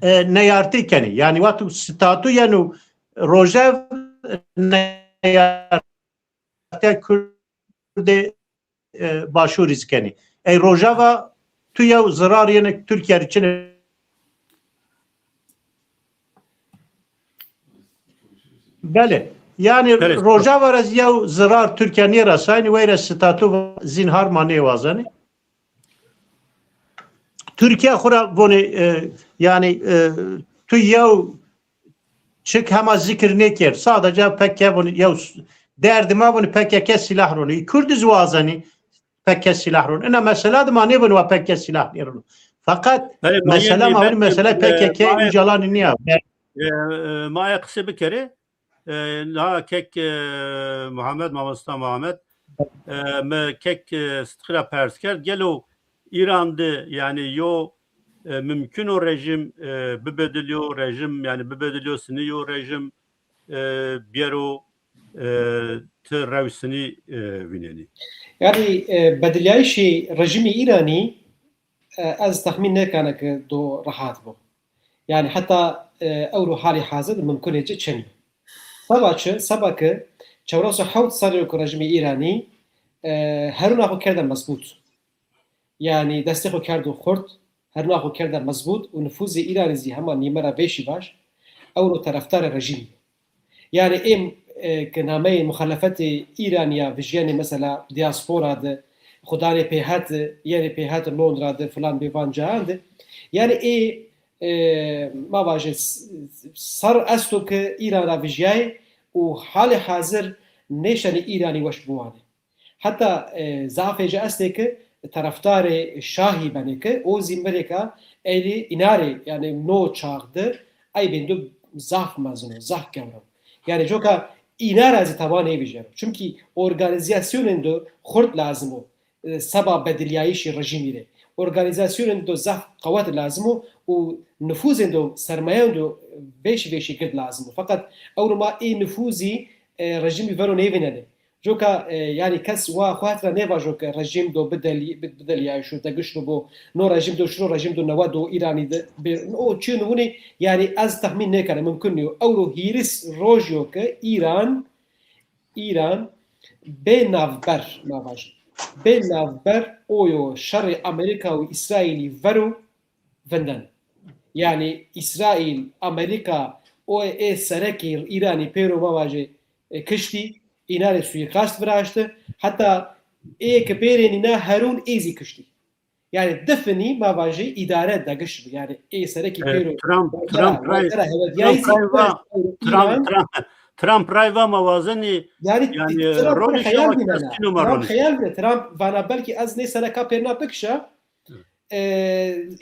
e, neyartî kenî. Yanî wexto statu yeno Rojev, neyartîya Kurdê, e, Başûrî zî kenî. Ey Rojava tu yew zirar yene Tirkîye rê çin e. Belê. Yanî Belê. Rojava ra zî yew zirar Tirkîye nêresaynî, weyra statu zînhar ma nêwazenî. Tirkîye xwu ra vonê, e, yanî, e, tu yew çik hema zikir nêkerd. Sadece P K K vonê, yew s-, derdê ma vonê P K K sîlah ronê. Kurd zî wazenî P K K sîlah ronê. Ina mesela de ma nêvonê wa P K K sîlah nêrono. Feqet Belê, ma mesela yenî ma vonê mesela P K K e, ma Ocalanî nîya. E, e, ma aya qisê bikerê. E, na kek, e, Muhammed, mamosta Muhammed, e, mi kek, e, Sidqî ra pers kerd. Gelo Îran de, yanî, yo, e, mumkun o rejîm, e, bibedilyo, rejîm, yanî, bibedilyo sinî yo rejîm, e, biyero, e, ti rew sinî, e, vînenî? Yanî, e, bedilîyayîşê rejîmê Îranî, e, ez texmîn nêkena ke do rehat bo. Yanî heta, e, ewro halî hazir mumkunê ci çin. Seba çi? Seba ke çewres û hewt serrî yo ke rejîmê Îranî, e, herûna xo kerde mezbût. Yanî destê xo kerdo xurt, herûna xo kerde mezbût û nifûzê Îranî zî hema nîme ra vêşî vaj, ewro terefdarê rejîmî yo. Yanî êm, e, ke nameyê muxalefetê Îranî ya vijyenê mesela diaspora de, xo danê pêhet, yenê pêhet Londra de filan bêvan cayan de. Yanî ê, e, ma vajê s-, serr esto ke Îran ra vijyayê û halê hazir nêşenê Îranî weş biwanê. Heta, e, zafê ci estê ke terefdarê şahî benê ke o zî mirêka ey rê înarê, yanî no çax de eybên do zaf mezin o, zaf gewr o. Yanî coka îna ra zî tawa nêvijyeno. Çimkî organîzasyonên do xurt lazim o, e, seba bedilîyayîşê rejîmî rê. Organîzasyonên do zaf qewet lazim o û nifûzên do, sermayeyan do vêşî vêşî gird lazim o. Feqet ewro ma ê nifûzî, e, rejîmî vero nêvînenê. Coka, e, yanî kes wa xo het ra nêvajo ke rejîm do bidelî-, bi-, bidelîyayîşo, degiş bibo, no rejîm do şiro, rejîm do newe do Îranî de bê-, o çîyo nivûnî, yanî ez texmîn nêkena, mumkun nîyo. Ewro hîris roj yo ke Îran, Îran bê navber, ma vajî. Bê navber o yo şerê Amerîka û Îsraîlî vero vinden. Yanî Îsraîl, Amerîka, o ê serekê Îranî pêro ma vajê, e, kiştî, îna rê suîkast viraşti. Heta ê ke pêrê nîna herûn ê zî kiştî. Yanî di finî ma vajê îdare degiş bi. Yanî ê serekî, e, pêro Trump, wextera, Trump ray, wextera hewedîyayî Trump zî ray va, Trump, Îran Trump, Trump ray va ma wazenî, yanî, yanî, Trump rolê şima xeyal bînena. Kesîno ma Trump ronî. Xeyal bîne. Trump vana belkî ez nê sereka pêrna bikişa, e,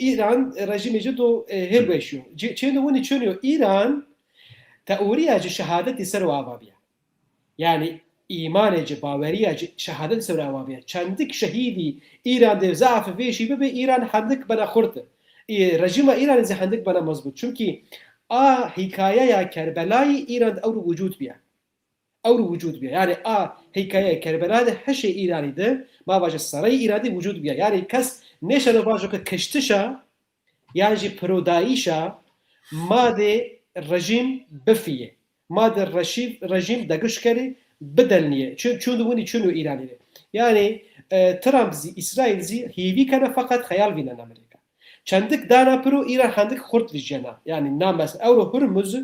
Îran rejîmê ci do, e, hêl weşîyo. Ci-, çêno winî çêno Îran teorîya ci şehadetî ser o ava bîya. Yanî îmanê ci, bawerîya ci şehadetî ser o ava bîya. Çendik şehîdî Îran de zaf vêşî bibe, Îran hendik bena xurte. e, rejîma Îranî zî hendik bena mezbût. Çimkî a hîkayeya Kerbelayî Îran de ewro wucûd bîya. Ewro wucûd bîya. Yanî a hîkayeya Kerbela de heşê Îranî de, ma vaje sereyê Îranî de wucûd bîya. Yanî kes nêşeno vajo ke kiştiş a, yan jî pirodayîş a, ma de rejîm bifîyê. Ma de reşî-, rejîm degiş kerê, bidelnîyê. Çi-, çûn winî çin o Îranî de. Yanî, e, Trump zî, Îsraîl zî hîvî kena feqet xeyal vînena Amerîka. Çendik dana piro Îran hendik xurt vîjyena. Yanî na mes-, ewro Hurmuz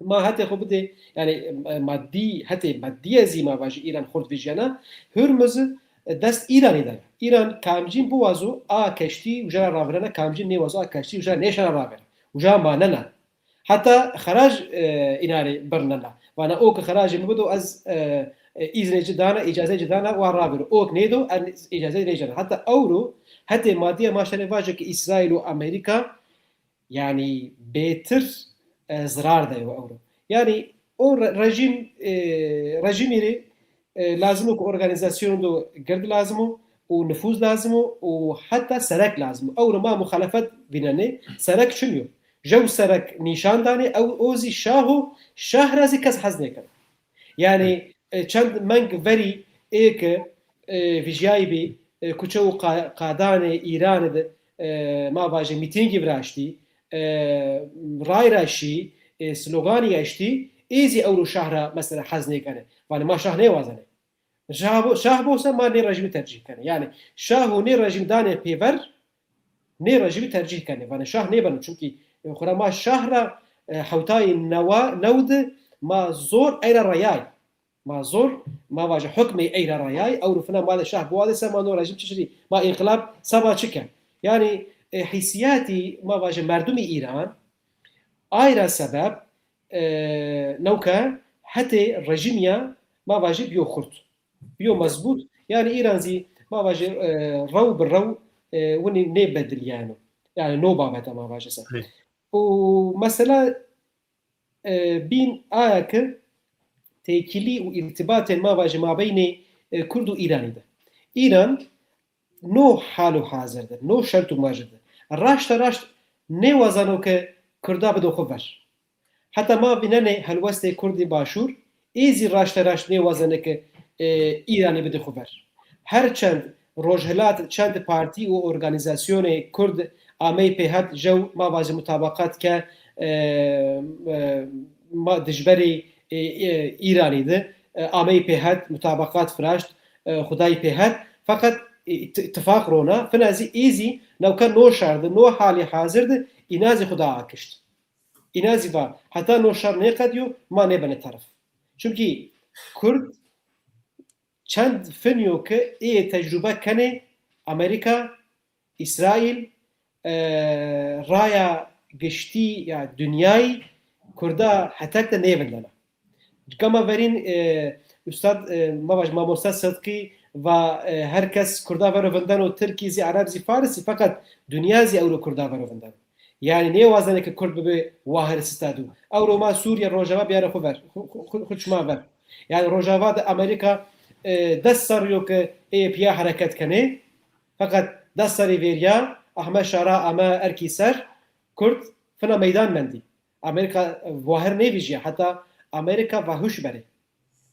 ma hetê xo bidê, yanî, e, maddî, hetê maddîye zî ma vajî Îran xurt vîjyena. Hurmuz, e, dest Îranî de. Îran kamcîn biwazo a keştî uca ra ravirena, kamcîn nêwazo a keştî uca nêşena ravira. Uca manena. Heta xeraj, e, îna rê birnena. Vana o ke xerajê mi bido ez, e, e, îznê ci dana, îcazê ci dana, wa raviro. O ke nêdo, ez îcazê nêcena. Heta ewro, hetê maddîye ma şenê vajê ke Îsraîl û Amerîka, yanî bêtir, e, zirar de yo ewro. Yanî o re-, rejîm, e, rejîmî rê, e, lazim o ke organîzasyon do gird lazim o û nifûz lazim o û heta serek lazim o. Ewro ma muxalefet vînenê, serek çin yo. Jew serek nîşan danê, ew, o zî şah o, şah ra zî kes hez nêkeno. Yanî, e, çend meng verî ê ke, e, vîjyayî bî, e, kuçe û qa-, qadanê Îranî de, e, ma vajê mîtîngî viraştî, e, ray ra şî, e, sloganî eştî, ê zî ewro şah ra mesela hez nêkenê. Vanê ma şah nêwazenê. Şah bo-, şah bo se ma nê rejîmî tercîh kenê. Yanî şah û nê rejîmî danê pêver, nê rejîmî tercîh kenê. Vanê şah nêbeno. Çimkî, e, xura ma şah ra, e, hewtayî newa, new de ma zor ey ra reyay. Ma zor, ma vaje hukmê ey ra reyay. Ewro fina ma de şah biwazê se ma no rejîm çi şirî? Ma înqilab seba çi ke? Yanî, e, hîsîyatî ma vaje merdumî Îran, ay ra sebeb, e, newke hetê rejîmî ya ma vajî bîyo xurt. Bîyo mezbût. Yanî Îran zî ma vajî, e, rew bi rew, e, winî nêbedilîyeno. Yanî no babete ma vajî se. Û mesela, e, bîn aya ke têkilî û îrtîbatên ma vajî mabeynê, e, Kurd û Îranî de. Îran no hal û hazir de, no şert û merc de raşta raşt nêwazeno ke Kurda bido xwu ver. Heta ma vînenê helwestê Kurdî Başûr, ê zî raşta raşt nêwazene ke, e, Îranî bidê xwu ver. Her çend rojhilat, çend partî û organîzasyonê Kurd amey pê het, jew ma vajî mutabaqat ke, e, e, ma dijberê, e, e, Îranî de, e, amey pê het, mutabaqat viraşt, e, xwu day pê het. Feqet, e, ît-, îtîfaq rona, fina zî ê zî newke no şar de, no halî hazir de îna zî xwu da akişt. Îna zî va, heta no şar nêqedîyo, ma nêbenê teref. Çimkî Kurd çend finî yo ke ê tecrube kenê Amerîka, Îsraîl, e, raya giştî ya dinyayî Kurda hetek de nêvindena. Gama verîn, e, ustad, e, ma vaj, mamosta Sidqî va, e, her kes Kurda vero vindeno, Tirkî zî, Ereb zî, Faris zî, feqet dinya zî ewro Kurda vero vindeno. Yanî nêwazenê ke Kurd bibe wahir statû. Ewro ma Sûrîye, Rojava biyarê xwu ver, xwu, xwu, xwu, xwu çima ver. Yanî Rojava de Amerîka, e, des serrî yo ke ê pîya hereket kenê. Feqet des serrî vêrîya, Ehmed Şara ame erkî ser, Kurd fina meydan mendî. Amerîka, e, wahir nêvijîya, heta Amerîka va huş berê.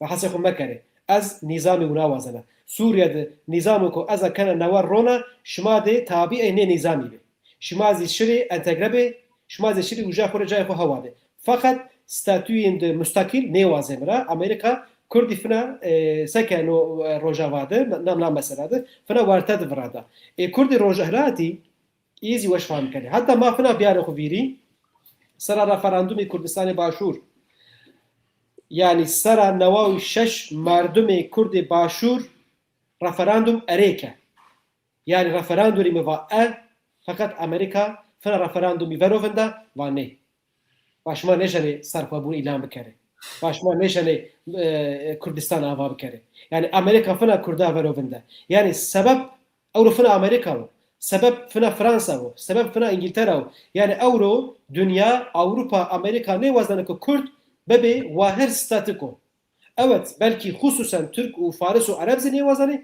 Va hesê xwu mekerê. Ez nîzamê wina wazena. Sûrîye de nîzamo ku ez a kena newe rona, şima dê tabîê nê nîzamî bê. Şima zî şirê entegre bê, şima zî şirê uca xwu rê cayê xwu hewa bê. Feqet statuyên de mustaqîl nêwazê mi ra. Amerîka Kurdî fina, e, seke no, e, Rojava de, nam na mesela de, fina werte de virada. Ê Kurdî Rojhilatî, Î zî weş fam kenê. Heta ma fina biyarê xwu vîrî, sera referandumê Kurdistanê Başûr. Yanî sera newa û şeş merdumê Kurdê Başûr referandum erê ke. Yanî referandumî mi va e, feqet Amerîka fina referandumî vero vinda, va nê. Va şima nêşenê serxwebûn îlan bikerê. Va şima nêşenê, e, Kurdistan ava bikerê. Yanî Amerîka fina Kurda vero vinde. Yanî sebeb ewro fina Amerîka wo. Sebeb fina Fransa wo. Sebeb fina Îngîltera wo. Yanî ewro dinya, Ewropa, Amerîka nêwazene ke Kurd bibê wahir statiko. Evet, belkî xusûsen Tirk û Faris û Ereb zî nêwazenê,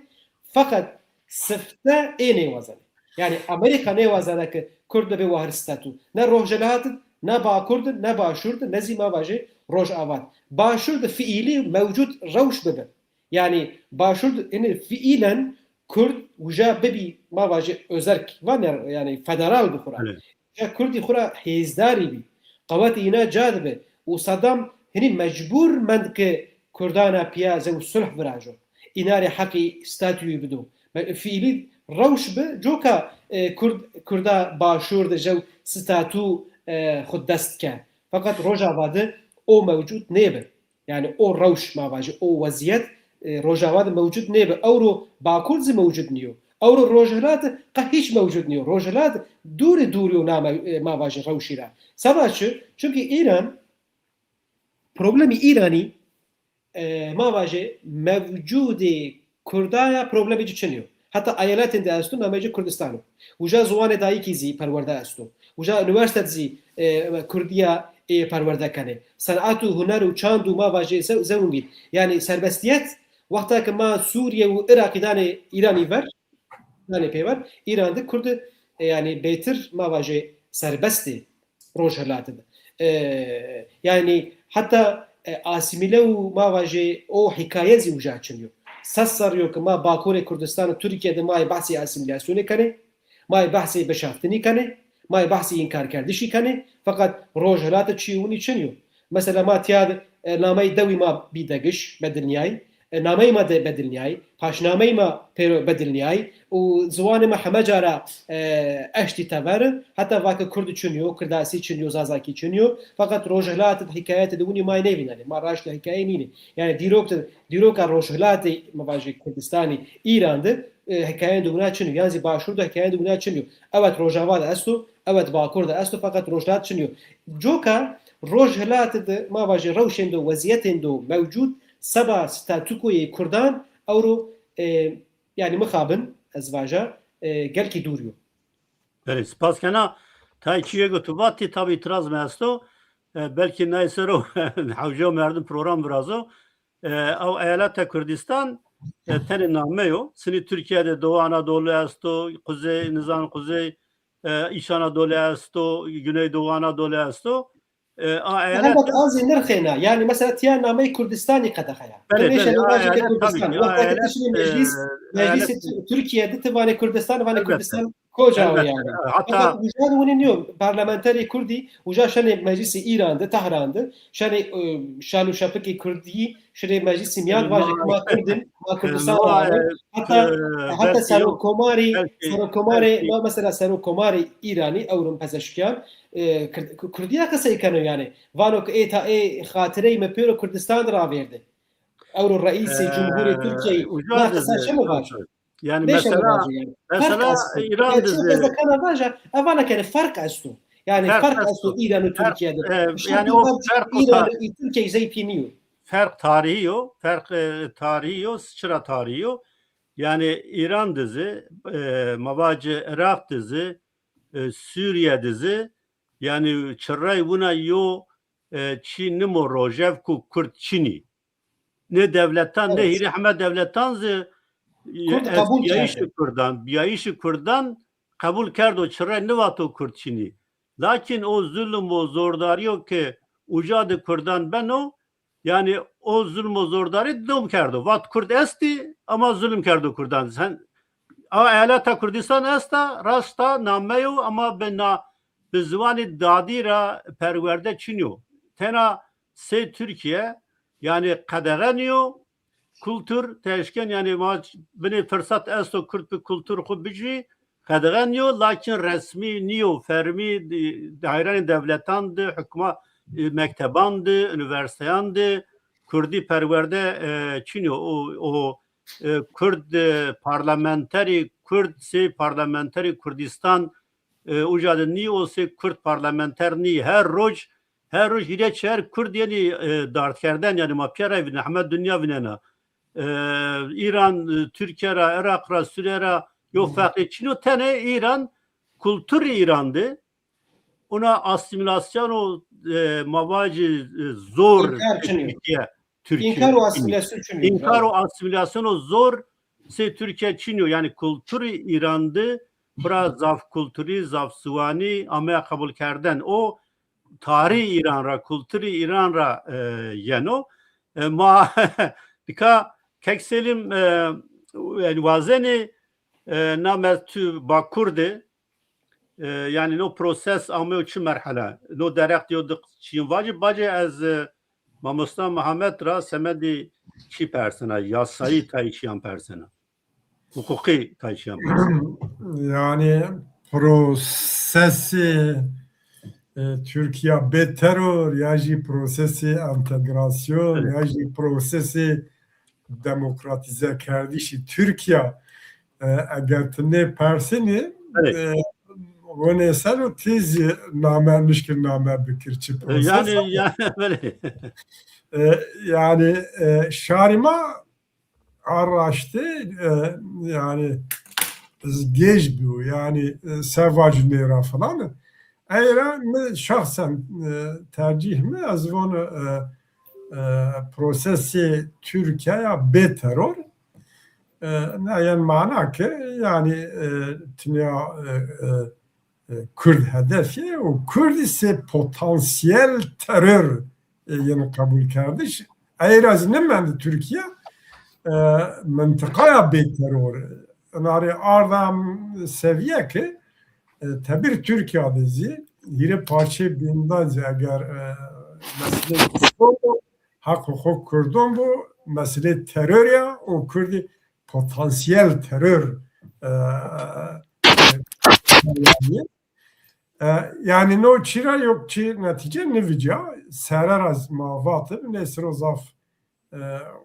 feqet sifte ê nêwazenê. Yanî Amerîka nêwazena ke Kurd bibe wahir statû. Ne Rojhilat id, ne Bakur di, ne Başûr di, ne zî ma vajê Rojava di. Başûr di fiîlî mewcûd rewş bibi. Yanî Başûr di, hinî fiîlen Kurd uca bibî, ma vajê özerk, vanê, yanî federal bi xwu ra. Evet. Uca Kurdî xwu ra hêzdarî bî. Qewetê îna ca di bi. Û Saddam hinî mecbûr mend ke Kurdana pîya zew sulh virajo. Îna rê heqî statuyî bido. Me-, fiîlî rewş bi, coka, e, Kurd, Kurda Başûr de jew statû, e, xwu dest ke. Feqet Rojava de o mewcûd nêbi. Yanî o rewş ma vajî, o wezîyet, e, Rojava de mewcûd nêbi. Ewro Bakur zî mewcûd nîyo. Ewro Rojhilat de qe hîç mewcûd nîyo. Rojhilat dûrî dûrî yo na me-, e, ma vajî rewşî ra. Seba çi? Çimkî Îran, problemî Îranî, e, ma vajê mewcûdê Kurda ya problemê ci çin yo. Heta eyaletên de esto nameyê ci Kurdistan o. Uca ziwanê dayikî zî perwerde esto. Uca unîversîtet zî, e, Kurdîya ê perwerde kenê. Senat û huner û çand û ma vajê ze-, zewin bî. Yanî serbestîyet, wexta ke ma Sûrîye û Iraqî danê Îranî ver, danê pêver, Îran de Kurdi, e, yanî bêtir ma vajê serbestî Rojhilat de. E, yanî heta, e, asîmîle û ma vajê o hîkaye zî uca çin yo. Sed serrî yo ke ma Bakurê Kurdistan û Tirkîye de ma yê behsê asîmîlasyonê kenê, ma yê behsê bişaftinî kenê, ma yê behsê înkarkerdişî kenê, feqet Rojhilat de çîyê winî çin yo. Mesela ma tîya de, e, nameyê dewî ma bî Degiş, bedilnîyayî. E, nameyê ma de bedilnîyayî, paşnameyê ma pêro bedilnîyayî û ziwanê ma heme ca ra, e, eştî tever, heta vake Kurdî çin yo, Kirdasî çin yo, Zazakî çin yo. Feqet Rojhilat de hîkayetê de winî ma nêvînenê. Ma raştê hîkayeyê nînê. Yanî dîrok de, dîroka Rojhilatê, ma vajê Kurdistanî, Îran de, e, hîkayeyên de wina çin yo. Yan zî Başûr de hîkayeyên de wina çin yo. Evet, Rojava de esto, evet, Bakur de esto, feqet Rojhilat çin yo. Coka Rojhilat de, ma vajê rewşên de, wezîyetên de mewcûd, seba statûkoyê Kurdan ewro, e, yanî mixabin, ez vaja, e, gelkî dûr yo. Belê, spas kena. Tayê çîyê ke tu vatî, tabî îtîraz mi esto. E, belkî nayê ser o hewce merdim program virazo. E, ew eyaleta Kurdistan, e, tenê name yo. Sinî Tirkîye de Doğu Anadolu esto, Kuzey, nizan Kuzey, e, İç Anadolu esto, Güneydoğu Anadolu esto. E, a eyalet... Helbet a zî nirxê na. Yanî mesela tîya nameyê Kurdistanî qedexe ya. Belê, belê, a eyalet tabii ki, a eyalet, e, meclîsê Tirkîye de ti vanê Kurdistan, vanê Kurdistan koca o yanî. Hata uca de winî nîyo. Parlamenterê Kurdî uca şenê meclîsê Îran de, Tehran de, şenê, e, şal û şepikê Kurdî şirê meclîsî mîyan vajê ke ma Kurd in, ma Kurdistan ra. Heta, e, heta serokkomarî, serokkomarê, ma mesela serokkomarê Îranî ewro Pezeşkiyan, e, Kurd-, Kurdîya qisey keno yanî. Vano ke ê ta ê xatireyê mi pêro Kurdistan de ravêrde. Ewro reîsê cumhurê Tirkîyeyî na qisa çi mi vajo? Yanî mesela, mesela Îran de zî. Kena vaja, ev vana kenê ferq esto. Yanî ferq esto Îran û Tirkîye de. Yanî o ferq Îran û Tirkîye zey pî nîyo. Ferq tarîhî yo, ferq, e, tarîhî yo, çira tarîhî yo. Yanî Îran de zî, e, ma vacê Iraq de zî, e, Sûrîye de zî, yanî çirrey wina yo, e, çî nimo rojev ku Kurd çinî. Nê dewletan, nê hîrê heme dewletan zî, e, bîyayîşê Kurdan, bîyayîşê Kurdan qebul kerdo, çirrey nivato Kurd çinî. Lakin o zulm û zordarîyo ke uca de Kurdan beno, yanî o zulm û zordarî dom kerdo. Vat Kurd estî ama zulm kerdo Kurdan. Sen, a eyaleta Kurdistan esta, rast a, name yo ama bi na-, bi ziwanê dadî ra perwerde çin yo. Tena sey Tirkîye, yanî qedexe nîyo, kultur, ti eşken, yanî ma binê firsat esto Kurd bi kultur xwu bicî, qedexe nîyo, lakin resmî nîyo, fermî, di-, di heyranê dewletan di, hukma-, e, mekteban di, unîversîteyan di, Kurdî perwerde, e, çin yo. O, o, e, Kurd, e, parlamenterî Kurd, sey parlamenterî Kurdistan, e, uca de nî, o sey Kurd parlamenter nî. Her roj, her roj hîrê çer Kurd yenî, e, dardkerden, yanî ma pîya ra vînena, heme dinya vînena. E, Îran, e, Tirkîye ra, Iraq ra, Sûrîye ra yo ferqê çin o. Tenê Îran, kulturê Îran de, ona asîmîlasyono, e, ma vacî, e, zor, Tirkîye, Tirkîye. Înkar û asîmîlasyon çin yo. Înkar û asîmîlasyono zor sey Tirkîye çin yo. Yanî kulturê Îran de bira zaf kulturî, zaf ziwanî ameya qebulkerden. O tarî Îran ra, kulturî Îran ra, e, yeno. E, ma nika Kek Selîm, e, yanî wazenê, e, name tu Bakur de, e, yanî no proses ameyo çi merhele? No dereq yo diq çîyin vacî, bacê ez, e, mamosta Mihemed ra semedî çî persena, yasayî tayê çîyan persena. Huquqî tayê çîyan persena. Yanî prosesê, e, Tirkîya bê teror ya jî prosesê entegrasyon, evet, ya jî prosesê demokratîzekerdişî Tirkîya, e, eger ti nêpersenî, evet, e, wenê ser o ti zî name, nişkî name bikir çi proses. Yanî, yanî, belê. E, yanî, e, şarî ma a raştî, e, yanî, gêj bîyo, yanî, e, se vacî nê ra filan. Ey ra mi şexsen, e, tercîh mi, ez vano, e, e, prosesê Tirkîya ya bê teror, e, ne yen mana ke, yanî, e, tinya, e, e, e, Kurd hedef yê û Kurdî sey potansîyel teror, e, yenî qebulkerdiş. Ey ra zî nêmendî Tirkîya, e, mintiqaya bê teror. Ina rê arda sevîye ke, e, tebîr Tirkîya de zî hîrê parçeyê bîn de zî eger, e, meseleyê Kurdan bo, heq û huquq Kurdan bo, meseleyê teror ya û Kurdî potansîyel teror, e, e, e, yanî no çî ra yo çî netîce nêvîcîya, sere ra zî ma vatib, nê ser o zaf, e,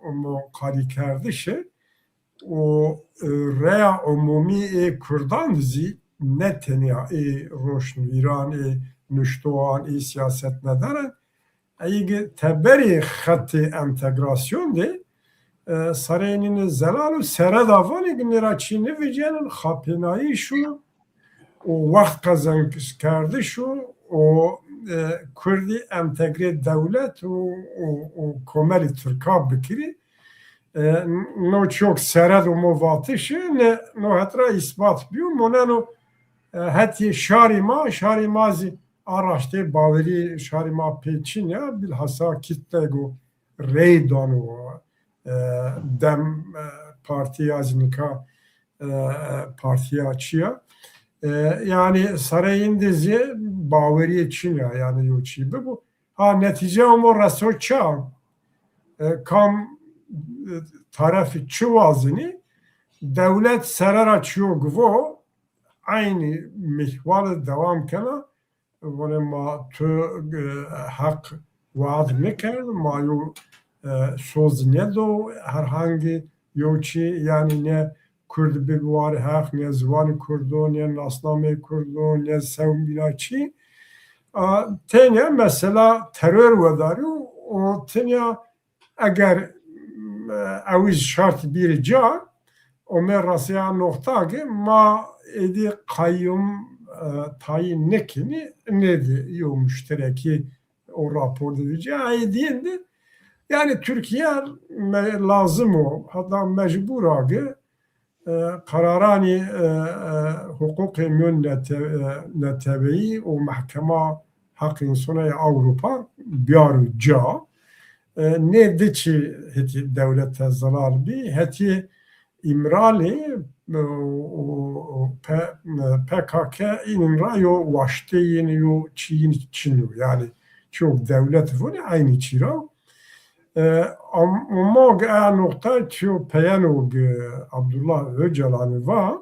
umo qalîkerdişî û, e, reya umumî ê Kurdan zî ne tenya ê roşnvîran, ê nuştoxan, ê sîyasetmedaran, ey gi teberê xetê entegrasyon de, e, sareyê nîne zelal û sere da vanê gi nê ra çî nêvecîyeno, xapênayîş o û wext qezenkerdişî yo û, e, Kurdî entegrê dewlet û, û, û komelî tirka bikirî. E, no çok sere do mo vatişî, ne, no het ra îsbat bîyo, moneno, e, hetê şarî ma, şarî ma zî a raştê bawerî şarî ma pê çin ya, bilhassa kitlego rey dano, e, DEM, e, Partî ya zî nika, e, partîya çi ya. E, yanî sareyîn de zî bawerîye çin ya, yanî yo çî bibo. Ha, netîce omo reso ça, e, kam, e, tarefî çi wazenî, dewlet sere ra çîyo gi vo, eynî mîhwal dewam kena, vanê ma tu, e, heq waad nêkerd, ma yo, e, soz nêdo herhangî yo çî, yanî ne Kurd bib warê heq, ne ziwanê Kurdo, ne nasnameyê Kurdo, ne sewbîna çî. A, tenya mesela teror wedarîyo û tenya eger, e, ew zî şart bîrê ca, ome rastîya noxta ke ma êdî qeyûm, e, tayîn nêkenî, nêdî yo muşterekî o rapor de vîcîya, êdîyên de, yanî Tirkîya me-, lazim o, heta mecbur a ke, e, qeraranî, e, e, huquqê mîyon nete-, e, neteweyî û Mehkema Heq Însanê Ewropa biyaro ca. E, nê di çî hetî dewlete zelal bî, hetî Îmralî, e, û, û P-, P K K înîn ra yo waşteyîn, yo çîyîn çin o. Yanî çok dewlet vûnî eynî çî ra. E, am-, ama eya noqta çîyo peyeno gi Abdullah Ocalanî va,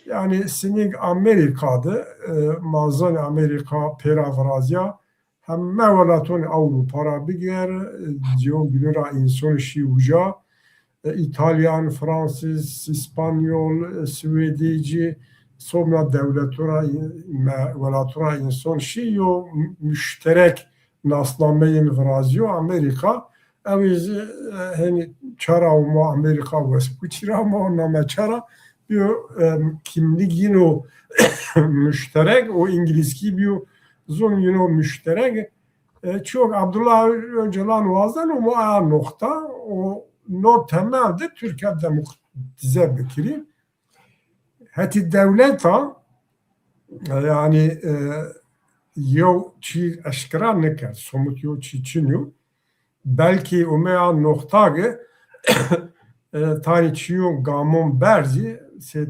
yanî sinîg Amerîka de, e, ma zanî Amerîka pêra virazîya, heme welatonê Ewropa ra biger, e, cîyo bînû ra înson şî uca, e, Îtalyan, Fransîz, Îspanyol, e, Swêdî cî, sobna dewleto ra, me-, welato ra înson şî, yo muşterek nasnameyên virazîyo Amerîka. Ewî zî, e, henî çara û ma Amerîka wes bû çî ra ma name çara bîyo, e, kimlik yîno muşterek û îngilîzkî bîyo zon yîno muşterek. E, çok Abdullah Öcalan wazeno ma aya noqta û no temel de Tirkîya demokratîze bikirî. Hetî dewleta, e, yanî, e, yew çî eşkera nikerd, somut yew çî çin yo. Belkî umeya noxta ge, e, tanî çîyo gamon berzî, sê,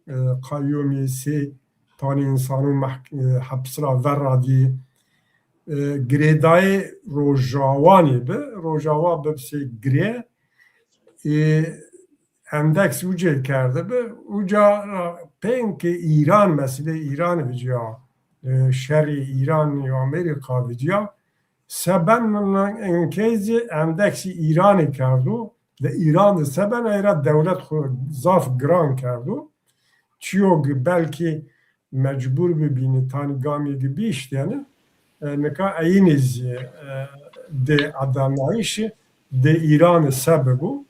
e, qayûmî, sê tanî însanon mehk-, e, hepis ra verradî, e, girêdayê Rojawanî bi, Rojawa bi sê girê, e, endeks ucê kerdibi. Uca ra pênke Îran, meselê Îran viciya, e, şerî Îran û Amerîka viciya. Seben min enkeyzî endeksî Îranî kerdo. De Îran de seben ey ra dewlet xwu zaf giran kerdo. Çiyo ki belkî mecbur bibîni, tanî gamî ki bîşteni, e, nika eyînî zî, e, dê edanayîşî dê Îranî se bibo.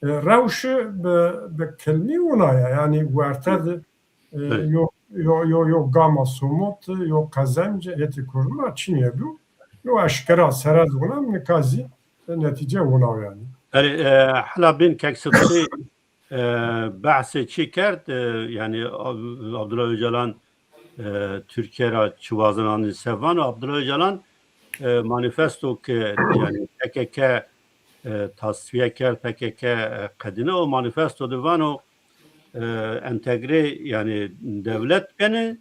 E, rewşi bi, bi kilmî wina ya, yanî werte de, e, yo, yo, yo, yo gama somut, yo qezenc hetê kurdû ra çinî bîyo. Yo eşkera sere de wina, nika zî, e, netîce wina yanî. Erê, e, hela bên kek Sidqî, e, behsê çî kerd, e, yanî Ab-, Abdullah Öcalan, e, Tirkîye ra çi wazenanî se vano. Abdullah Öcalan, e, manîfesto ke, yanî P K K, e, tasfiye kerd, P K K, e, qedîne, o manîfesto de vano, e, entegrê, yanî dewlet kenê,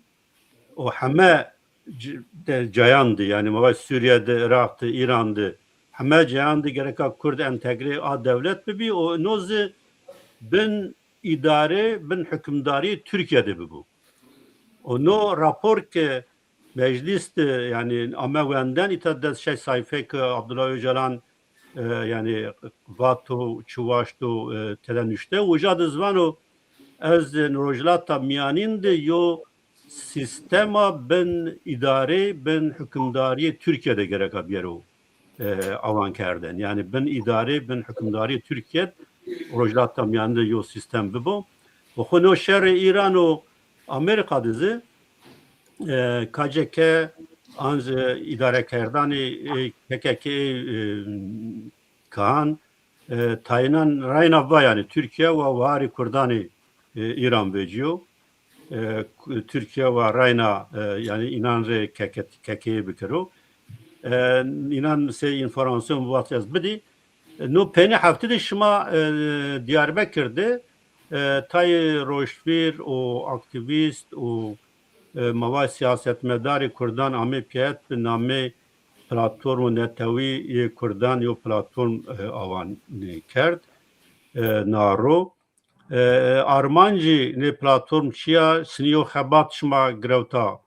û heme c-, de cayan de, yanî ma vaj Sûrîye de, Iraq de, Îran de, heme cayan de gereka kurd entegrê a dewlet bibî û no zî bin îdare, bin hukimdarî Tirkîye de bibo. Û no rapor ke meclîs de, yanî ame wenden, îta des şeş sayfe ke Abdullah Öcalan, e, yanî vato, çi waşto, e, tede nuşte. Uca de zî vano, ez Rojhilata Mîyanîn de yo sîstema bin îdare, bin hukimdarî Tirkîye de gereka bîyero, e, awan kerdin. Yanî bin îdare, bin hukimdarî Tirkîye, Rojhilata Mîyanîn de yo sîstem bibo. Û xwu no şerê Îran û Amerîka de zî, e, K C K an zî îdarekerdanê, e, P K K, e, kan, e, tayînan reyna va, yanî Tirkîye wa warê kurdanê, e, Îran vecîyo. E, ku-, Tirkîye wa reyna, e, yanî înan rê K K, K K'yê bikero. E, înan sey înformasyon vat ez bidî. E, no penî hefte de şima, e, Diyarbekir de, e, tayê rojvîr û aktîvîst û, e, ma vaj siyasetmedarê kurdan amê pîyet bi namê Platformo Netewî yê Kurdan yo platform, e, awan, e, kerd, e, na ro. E, armancî nê platform çi ya? Sinî yo xebat şima girewta,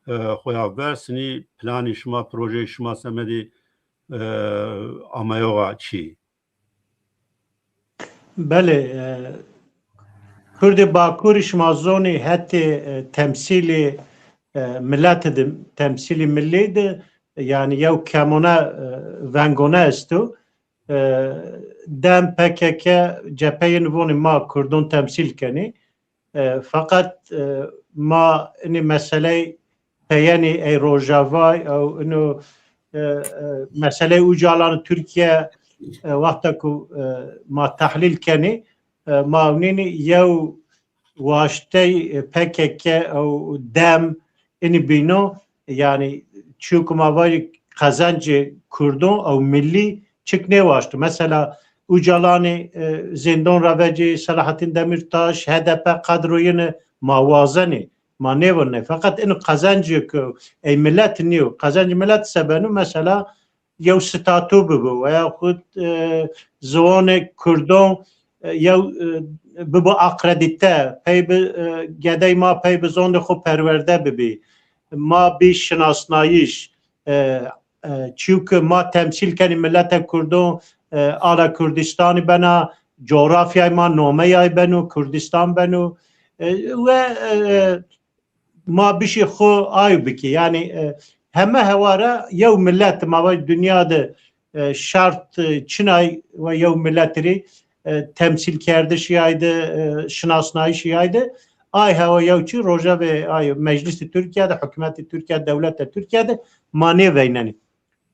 e, xo ya ver, sinî planî şima, projeyê şima semedî, e, ameyoxa çi? Belê, e, Kurdê Bakurî şima zonî hetê, e, temsîlê, e, miletî de, temsîlê millî de, yanî yew kemone, e, vengone esto. E, dem P K K, cepheyên vonî ma kurdon temsîl kenî. E, feqet, e, ma inî meseley peyenî ey Rojavay, ew ino, e, e, meseley Ucalan Tirkîye, e, wexta ku, e, ma tehlîl kenî, e, ma ewnînî yew waştey, e, P K K ew dem inî bîno, yanî çîyo ku ma vajî qezencê kurdon ew millî çik nêwaşto. Mesela Ucalanî, e, zîndon ra vecî, Selahattin Demirtaş, H D P kadroyini ma wazenî, ma nêvunê. Feqet ino qezencê ku ey milet nîyo. Qezencê milet se beno? Mesela yew statû bibo veya xud, e, ziwanê kurdon, e, yew, e, bibo akredîte, pey bi, e, gedey ma pey bi zondê xo perwerde bibî. Ma bî şinasnayîş, e, e, çîyo ke ma temsîl kenî milete kurdon, e, ala Kurdîstanî bena, cografyay ma nomeyay beno, Kurdîstan beno, e, we, e, ma bişî xo ay bikî. Yanî, e, heme heware yew milet, ma vaj dinya de, e, şart, e, çinay we yew milet rî, e, temsîlkerdiş yayde, e, şinasnayîş yayde, ay hewa yew çî rojevê ay meclisê Tirkîye de, hukûmetê Tirkîye, dewlete Tirkîye de ma nêveynenî.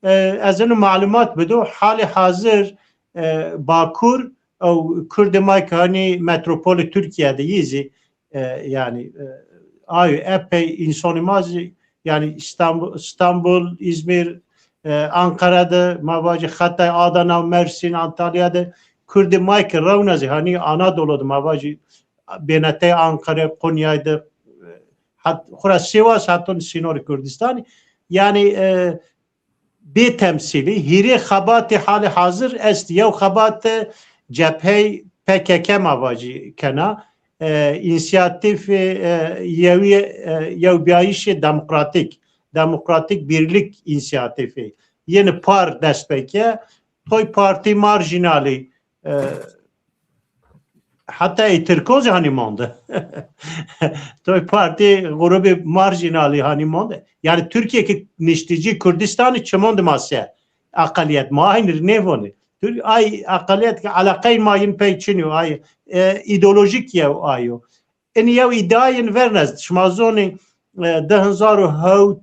E, ez ino malumat bido, halê hazir, e, Bakur ew kurdê ma ke hanî metropolê Tirkîye de yî zî E, yanî, e, ayo epey însanî ma zî, yanî Îstanbul, Îstanbul, Îzmîr, e, Ankara de, ma vacî Xetay, Adana, Mersîn, Antalya de Kurdê ma ke rewna zî, hanî Anadolu de ma vacî bênetey Ankara, Qonyay de, e, hat, xura Sîwas, heton sînorê Kurdistanî. Yanî, e, bê temsîlî, hîrê xebatê halê hazir est. Yew xebat cephey P K K ma vacî kena, e, însiyatîfê, e, yewî, e, yewbîyayîşê demokratîk, demokratîk birlik însiyatîfê. Yeni par dest pê ke, toy partî marjînalî, e, Heta ey Tirko zî hanî mande. Toy partî, grubê marjînalî hanî mande. Yanî Tirkîye ki niştîcî Kurdistanî çimon de ma se. Eqelîyet ma aynî rê nêvonê. Tir-, ay eqelîyet ki eleqey ma yin pey çinî yo, ay, e, îdeolojîk yew ay o. Inî yew îdia yin vernest. Şima zonî, e, di hezar û hewt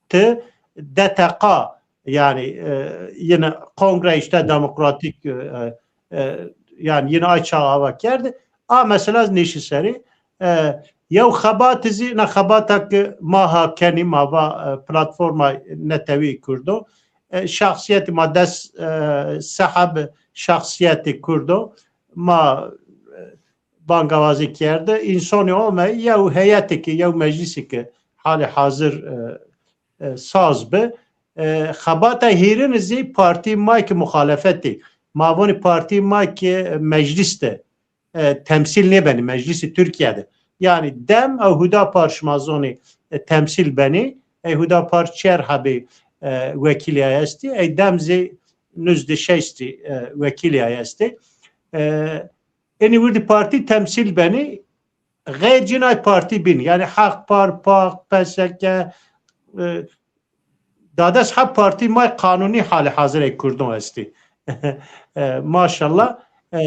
ti D T K, yanî, e, yine Kongre işte Demokratîk, e, e, yanî yine ay çax ava kerdi. A mesela nêşî serî, e, yew xebatî zî, na xebata ki ma ha kenî, ma va, e, platforma netewî Kurdo, e, şexsîyetî ma des, e, seheb şexsîyetî Kurdo, ma, e, bangawazî kerde. Însonî ome, yew heyetê ki, yew meclîsî ki halê hazir, e, e, saz bi. E, xebata hîrin zî partî ma ki muxalefetî. Ma vonî partî ma ki meclîs de, e, temsîl nêbenî, meclîsî Tirkîye de. Yanî dem ew Hudapar şima zonî, e, temsîl benî. Ey Hudapar çer hebî, e, wekîlî ay estî. Ey dem zî nuzdî şeştî, e, wekîlî ay estî. E, Enî wirdî partî temsîl benî. Xeyr cinay partî bîn. Yanî Haq Par, pak, P S K, e, dades heb partî may qanûnî halê hazirê Kurdon estî. E, maşallah. E,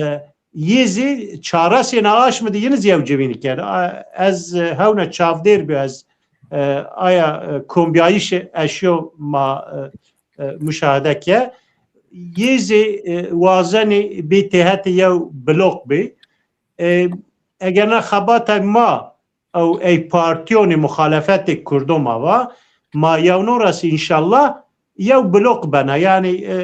yê zî çares êna aşmi de yin zî yew civînî kerd. A, ez, e, hewna çavdêr bi ez, e, aya, e, kombîyayîşê eşyo ma, e, e, muşahede ke. Yê zî, e, wazenî bî têhetê yew blok bî. E, eger na xebata ma ew ey partîyonê muxalefetê Kurdo ma va, ma yewno ra zî înşallah yew blok bena. Yanî, e,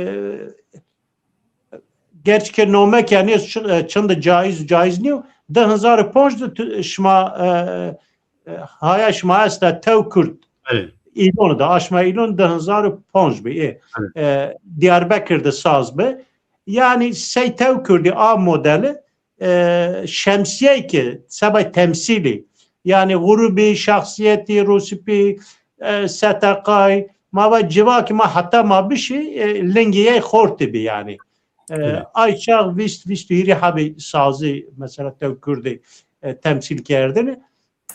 gerçi ke nome ke nê çi-, e, çin de caiz, caiz nîyo. Di hezar û ponc de tu, şima, e, e, haya şima esta tew Kurd. Belê. Îlon de, aşma Îlon di hezar û ponc bi. E, Belê. E, Diyarbekir de saz bi. Yanî sey tew Kurdî a modeli, e, şemsîyey ki sebay temsîlî, yanî grubî, şexsîyetî, rûsipî, e, S T K'y, ma va civakî ma heta ma bişî, e, lingî yey xortî bî yanî. E, Hı. Ay çax vîst, vîst û hîrê hebî sazî, mesela tew Kurdî, e, temsîl kerdinî.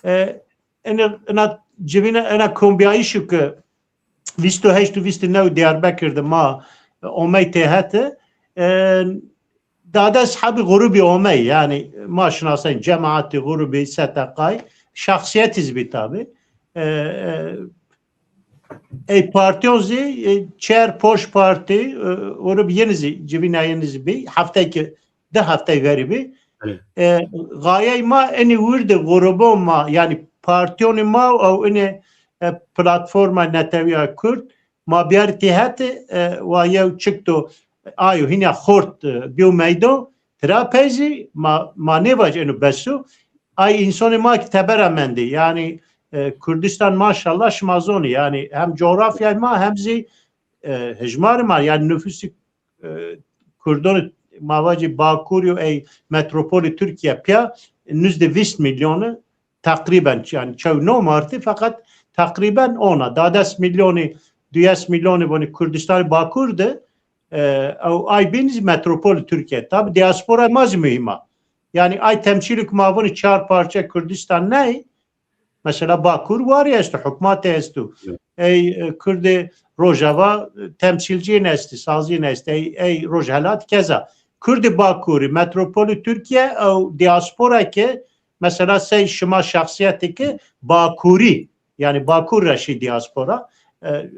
E, ena, ena civîne, ena kombîyayîşî ki vîst û heşt û vîst û new Diyarbekir de ma, e, omey têhete. E, dades hebî grubî omey, yanî ma şinasen cemaetî, grubî, S T K'y, şexsîyetî zî bî tabî. E, e, ey partîyon zî, e, çer poş partî, e, grubî yin zî, civîna yin zî bî. Hefteyki di heftey verî bî. Belê. E, gayey ma enî wirdî grubon ma, yanî partîyonî ma ew enî, e, platforma netewî ya Kurd, ma biyarî têhetî, e, wa yew çik do ayo hîna xort, e, bîyo meydo, tira pey zî ma, ma nêvaj eno bes o. Ay însonê ma ki tebera mendî, yanî, e, Kurdistan maşallah şima zonî, yanî hem cografyay ma hem zî, e, hijmarê ma, yanî nufusî e, Kurdonî ma vacî Bakurî û ey metropolî Tirkîya pîya nuzdî vîst mîlyonî teqrîben, yanî çew no martî feqet teqrîben ona. Dades mîlyonî, duyes mîlyonî vonî Kurdistanê Bakur de, e, ew ay bîn zî metropolî Tirkîya. Tabî diaspora ma zî muhîm a. Yanî ay temsîlî ki ma vonî çar parçe Kurdistan ney, mesela Bakur warî esto, hukmatê esto. Evet. Ey, e, Kurdê Rojava, e, temsîlcîyên estî, sazîyên estî, ey, ey Rojhelat keza. Kurdê Bakurî, metropolî Tirkîye ew diaspora ke, mesela sey şima şexsîyetê ke Bakurî, yanî Bakur ra şî diaspora, e, e,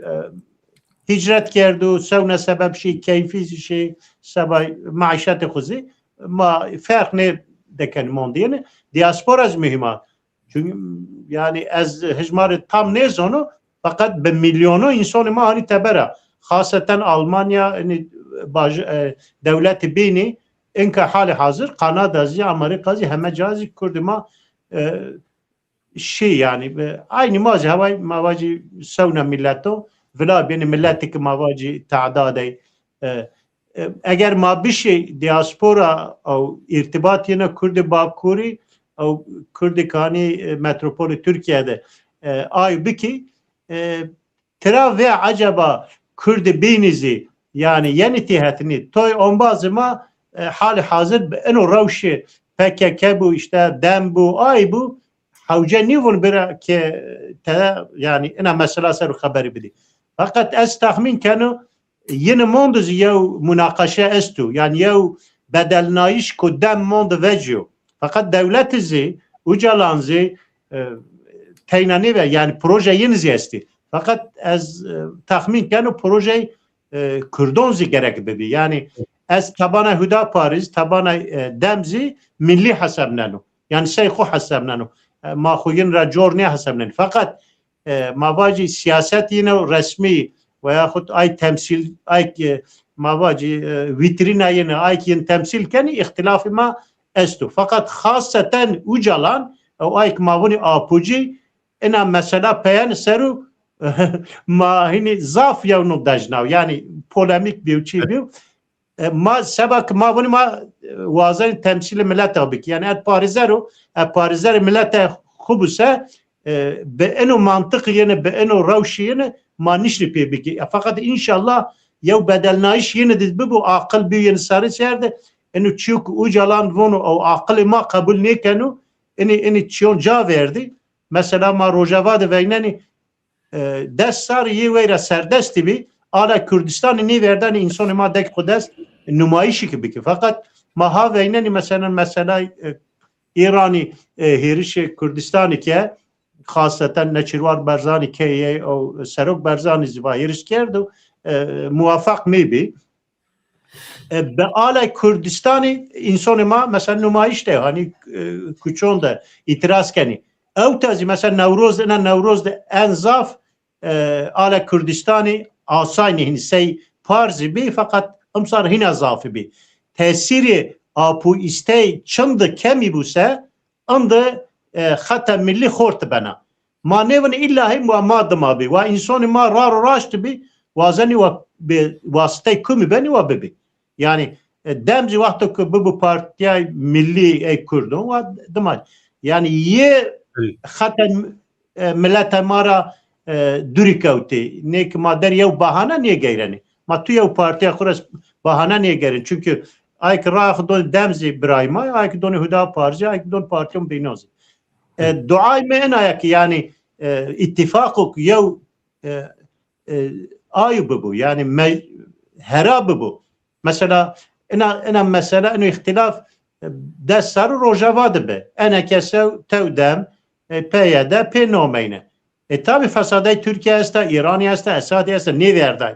hîcret kerdo, sewna sebeb şî, keyfî zî şî, seba meîşetê xwu zî, ma ferq nê dekenî mondî. Yanî diaspora zî muhîm a. Çünkü, yanî ez hijmarê tam nêzono, feqet bi milyono însonê ma hanî teber a. Xaseten Almanya, yanî baj-, e, dewletê bînî, inka halê hazir Kanada zî, Amerîka zî, heme ca zî Kurdê ma, e, şî yanî, e, aynî ma zî heway ma vacî sewna mîleto, vila bînî mîletê ke ma vacî tadadey, e, e, eger ma bişê diaspora ew îrtibat yena Kurdê Bakurî ew Kurdê kanî, e, metropolê Tirkîye de, e, ay bikî, e, tira vê eceba Kurdê bînî zî, yanî yenî têhetinî. Toy ombazê ma, e, halê hazir bi ino rewşê P K K bû, îşte DEM bû, ay bû, hewce nîvûn bira ke te, yanî ina mesela ser o xeberî bidî. Feqet ez texmîn keno, yini mondi zî yew munaqeşe esto. Yanî yew bedelnayîş ku dem mondi vecîyo. Feqet dewleti zî, Ocalan zî, e, teyna nêve, yanî proje yini zî estî. Feqet ez, e, texmîn keno projey, e, Kurdon zî gerek bibî. Yanî ez tabana Hudaparî zî, tabana, e, dem zî millî hesebneno. Yanî sey xwu hesebneno. E, ma xwu yin ra cor nêhesebnenî. Feqet e, ma vacî siyaset yine resmî veyaxut ay temsîl, ay ki ma vacî, e, vîtrîna yine, ay ki yin temsîl kenî, îxtîlafî ma esto. Feqet xaseten Ocalan, ew ay ki ma vunî Apucî, ina mesela peyeni seru ma hinî zaf yewno dejnaw. Yanî polemîk bîyo, çî bîyo. E, ma seba ki ma vunî ma, e, wazenî temsîlê milete bikî. Yanî et parêzer o, et parêzerê milete xwu buse, e, bi ino mantiqî yene, bi ino rewşî yene ma nişnî pê bikî. E, feqet înşallah yew bedelnayîş yene de bibo, aqil bî yene sarê ser de, ino çîyo ki Ocalan vono ew aqilê ma qebul nêkeno, inî, inî çîyon ca verdî. Mesela ma Rojava de veynenî, e, des sarî yê weyra serdestî bî, ala Kurdistanî nêverdanî însonê ma dek xwu dest numayîşî ki bikî. Feqet ma ha veynenî mesela, mesela, e, Îranî, e, hêrişê Kurdistanî ke xaseten Neçîrwar Barzanî ke yê ew Serok Barzanî zî va hêriş kerdo, e, muwefeq nêbî. E, bi alay Kurdistanî însonê ma mesela numayîş de, hanî, e, kuçon de îtîraz kenî. Ewta zî mesela Newroz, ina Newroz de en zaf, e, alay Kurdistanî asaynî, hinî sey par zî bî, feqet imsar hîna zafî bî. Tesîrê apo îstey çindi kemî bû se, indi, e, xeta millî xort bena. Ma nêvin îlla hê wa ma dima bî. Wa însonî ma rar û raşt bî, wazenî wa bi wasitey kumî benî wa bibî. Yanî, e, dem zî wexto ke bibo Partîya Millî ey Kurdo, wa dima. Yanî yê xeta, e, mileta ma ra, e, dûrî kewtê. Nê ki ma der yew bahane nêgeyrenê. Ma tu yew partîya xwu ra bahane nêgeyrenê. Çunkî ay ki raya xwu donê dem zî birayê ma, ay ki donê Huda Partî zî, ay ki donê partîyon bînon zî. E, duayê mi ena ya ki yanî, e, îtîfaqo ki yew, e, e, ayo bibo, yanî me-, hera bibo. Mesela, ina, ina mesela, ino îxtîlaf, e, des serr Rojava de bi. Ene ke sew tew dem, e, P Y D pê nomeyne. E, tabî fesadey Tirkîye esta, Îranî esta, Esadî esta, nêverdayî.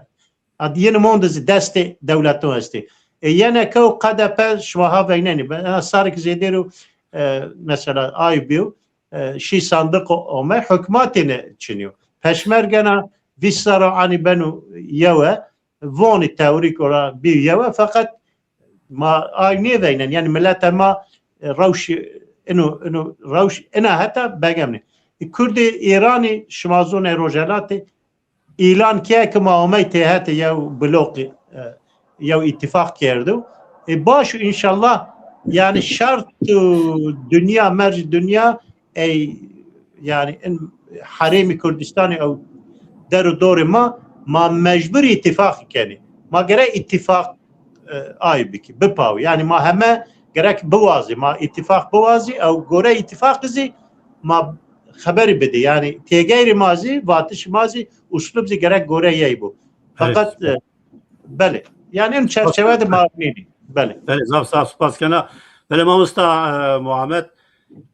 Ad yeni mondi zî destê dewleton estê. E, yene kew K D P şima ha veynenî. Ena sarek zêdêro, e, mesela ay bîyo, e, şî sandiq o-, ome, hukmatê ne çinîyo. Peşmergena vîst serra anî beno yewe, vonî teorîk ora bî yewe, feqet ma ay nêveynen. Yanî milete ma, e, rewşî, ino, ino rewş, ina heta begemnê. E, Kurdê Îranî, şima zonê Rojhelatê, îlan keye ki ma omey têhetê yew bloqî, e, yew îtîfaq kerdo. E, baş o înşallah, yanî şert û dinya, mercî dinya, ey, yanî in herêmî Kurdistanî ew der û dorê ma, ma mecbur îtîfaq kenî. Ma gerek îtîfaq, e, ay bikî, bipawî. Yanî ma heme gerek biwazî, ma îtîfaq biwazî, ew gore îtîfaqî zî ma xeberî bidî. Yanî têgeyrî ma zî, vatişî ma zî, uslub zî gerek gore yey bo. Evet. Feqet, e, belê. Yanî in çerçewe de ma nînî. Belê. Belê, zaf zaf spas kena. Belê mamosta, e, Muhammed,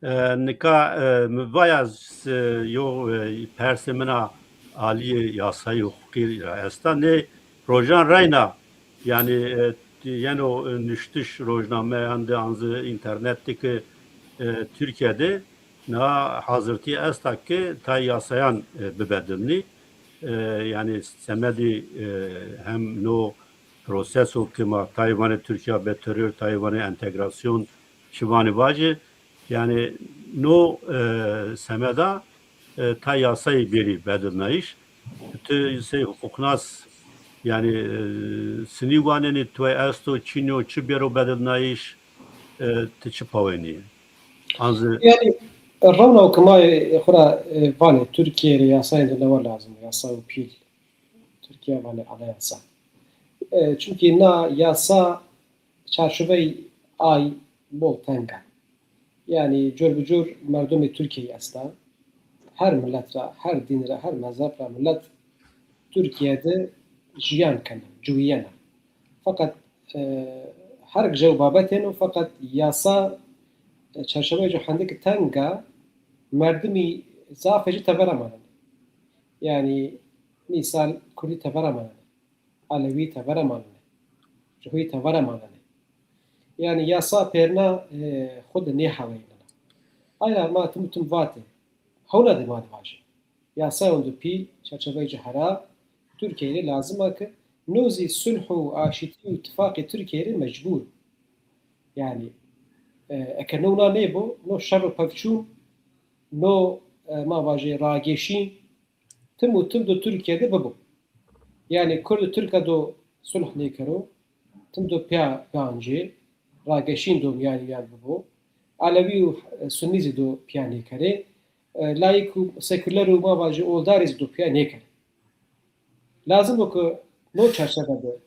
e, nika, e, mi vaya, e, yo, e, persê min a alîyê yasayî huqûqî ra esta. Nê rojan reyna, yanî, e, yeno, e, nuştiş rojnameyan de an zî înternet de ke, e, Tirkîye de niha hazirtî esta ke tay yasayan, e, bibedilnî. E, yanî semedî, e, hem no proseso ke ma tay vanê Tirkîya be teror, tay vanê entegrasyon, çi vanê vajê, yanî no, e, semeda, e, tay yasayî bêrî bedilnayîş. Ti sey huqûqnas, yanî, e, sinî wanenî, tuwe esto, çin o, çi bêro bedilnayîş, e, ti çi pawenî? An zî Yanî, rewna ke ma, e, xwu ra, e, vanê Tirkîye rê yasayên de newe lazim o, yasa û pîl. Tirkîya vanê anayasa. E, çimkî na yasa çarçovey ay bol teng a. Yanî cur bi cur merdumê Tirkîyeyî esta. Her milet ra, her dîn ra, her mezheb ra milet Tirkîye de jiyan kena, ciwîyena. Feqet, e, her jew babet yeno, feqet yasa, e, çarçoveyê ci hendêk teng a, merdimî zafê ci tevera manenê. Yanî mîsal Kurdî tevera manenê, Elewî tevera manenê, Cihûyî tevera manenê. Yanî yasa pêrna, e, xwu de nêheweynena. Ayra ma tim û tim vatê, hewna de ma de vajê. Yasayon de pîl, çarçoveyê ci hera, Tirkîye rê lazim a ke no zî sulh û aşîtî û îtîfaqê Tirkîye rê mecbur. Yanî, e, eke no wina nêbo, no şer û pevçûn, no, e, ma vajê rageşîn, tim û tim do Tirkîye de bibo. Yanî Kurd û Tirka do sulh nêkero, tim do pîya biancê, rageşîn do mîyanê mîyan bibo. Elewî û, e, Sunnî zî do pîya nêkerê. E, layîk û sekuler û ma vajê oldarî zî do pîya nêkerê. Lazim o ke no çarçeve de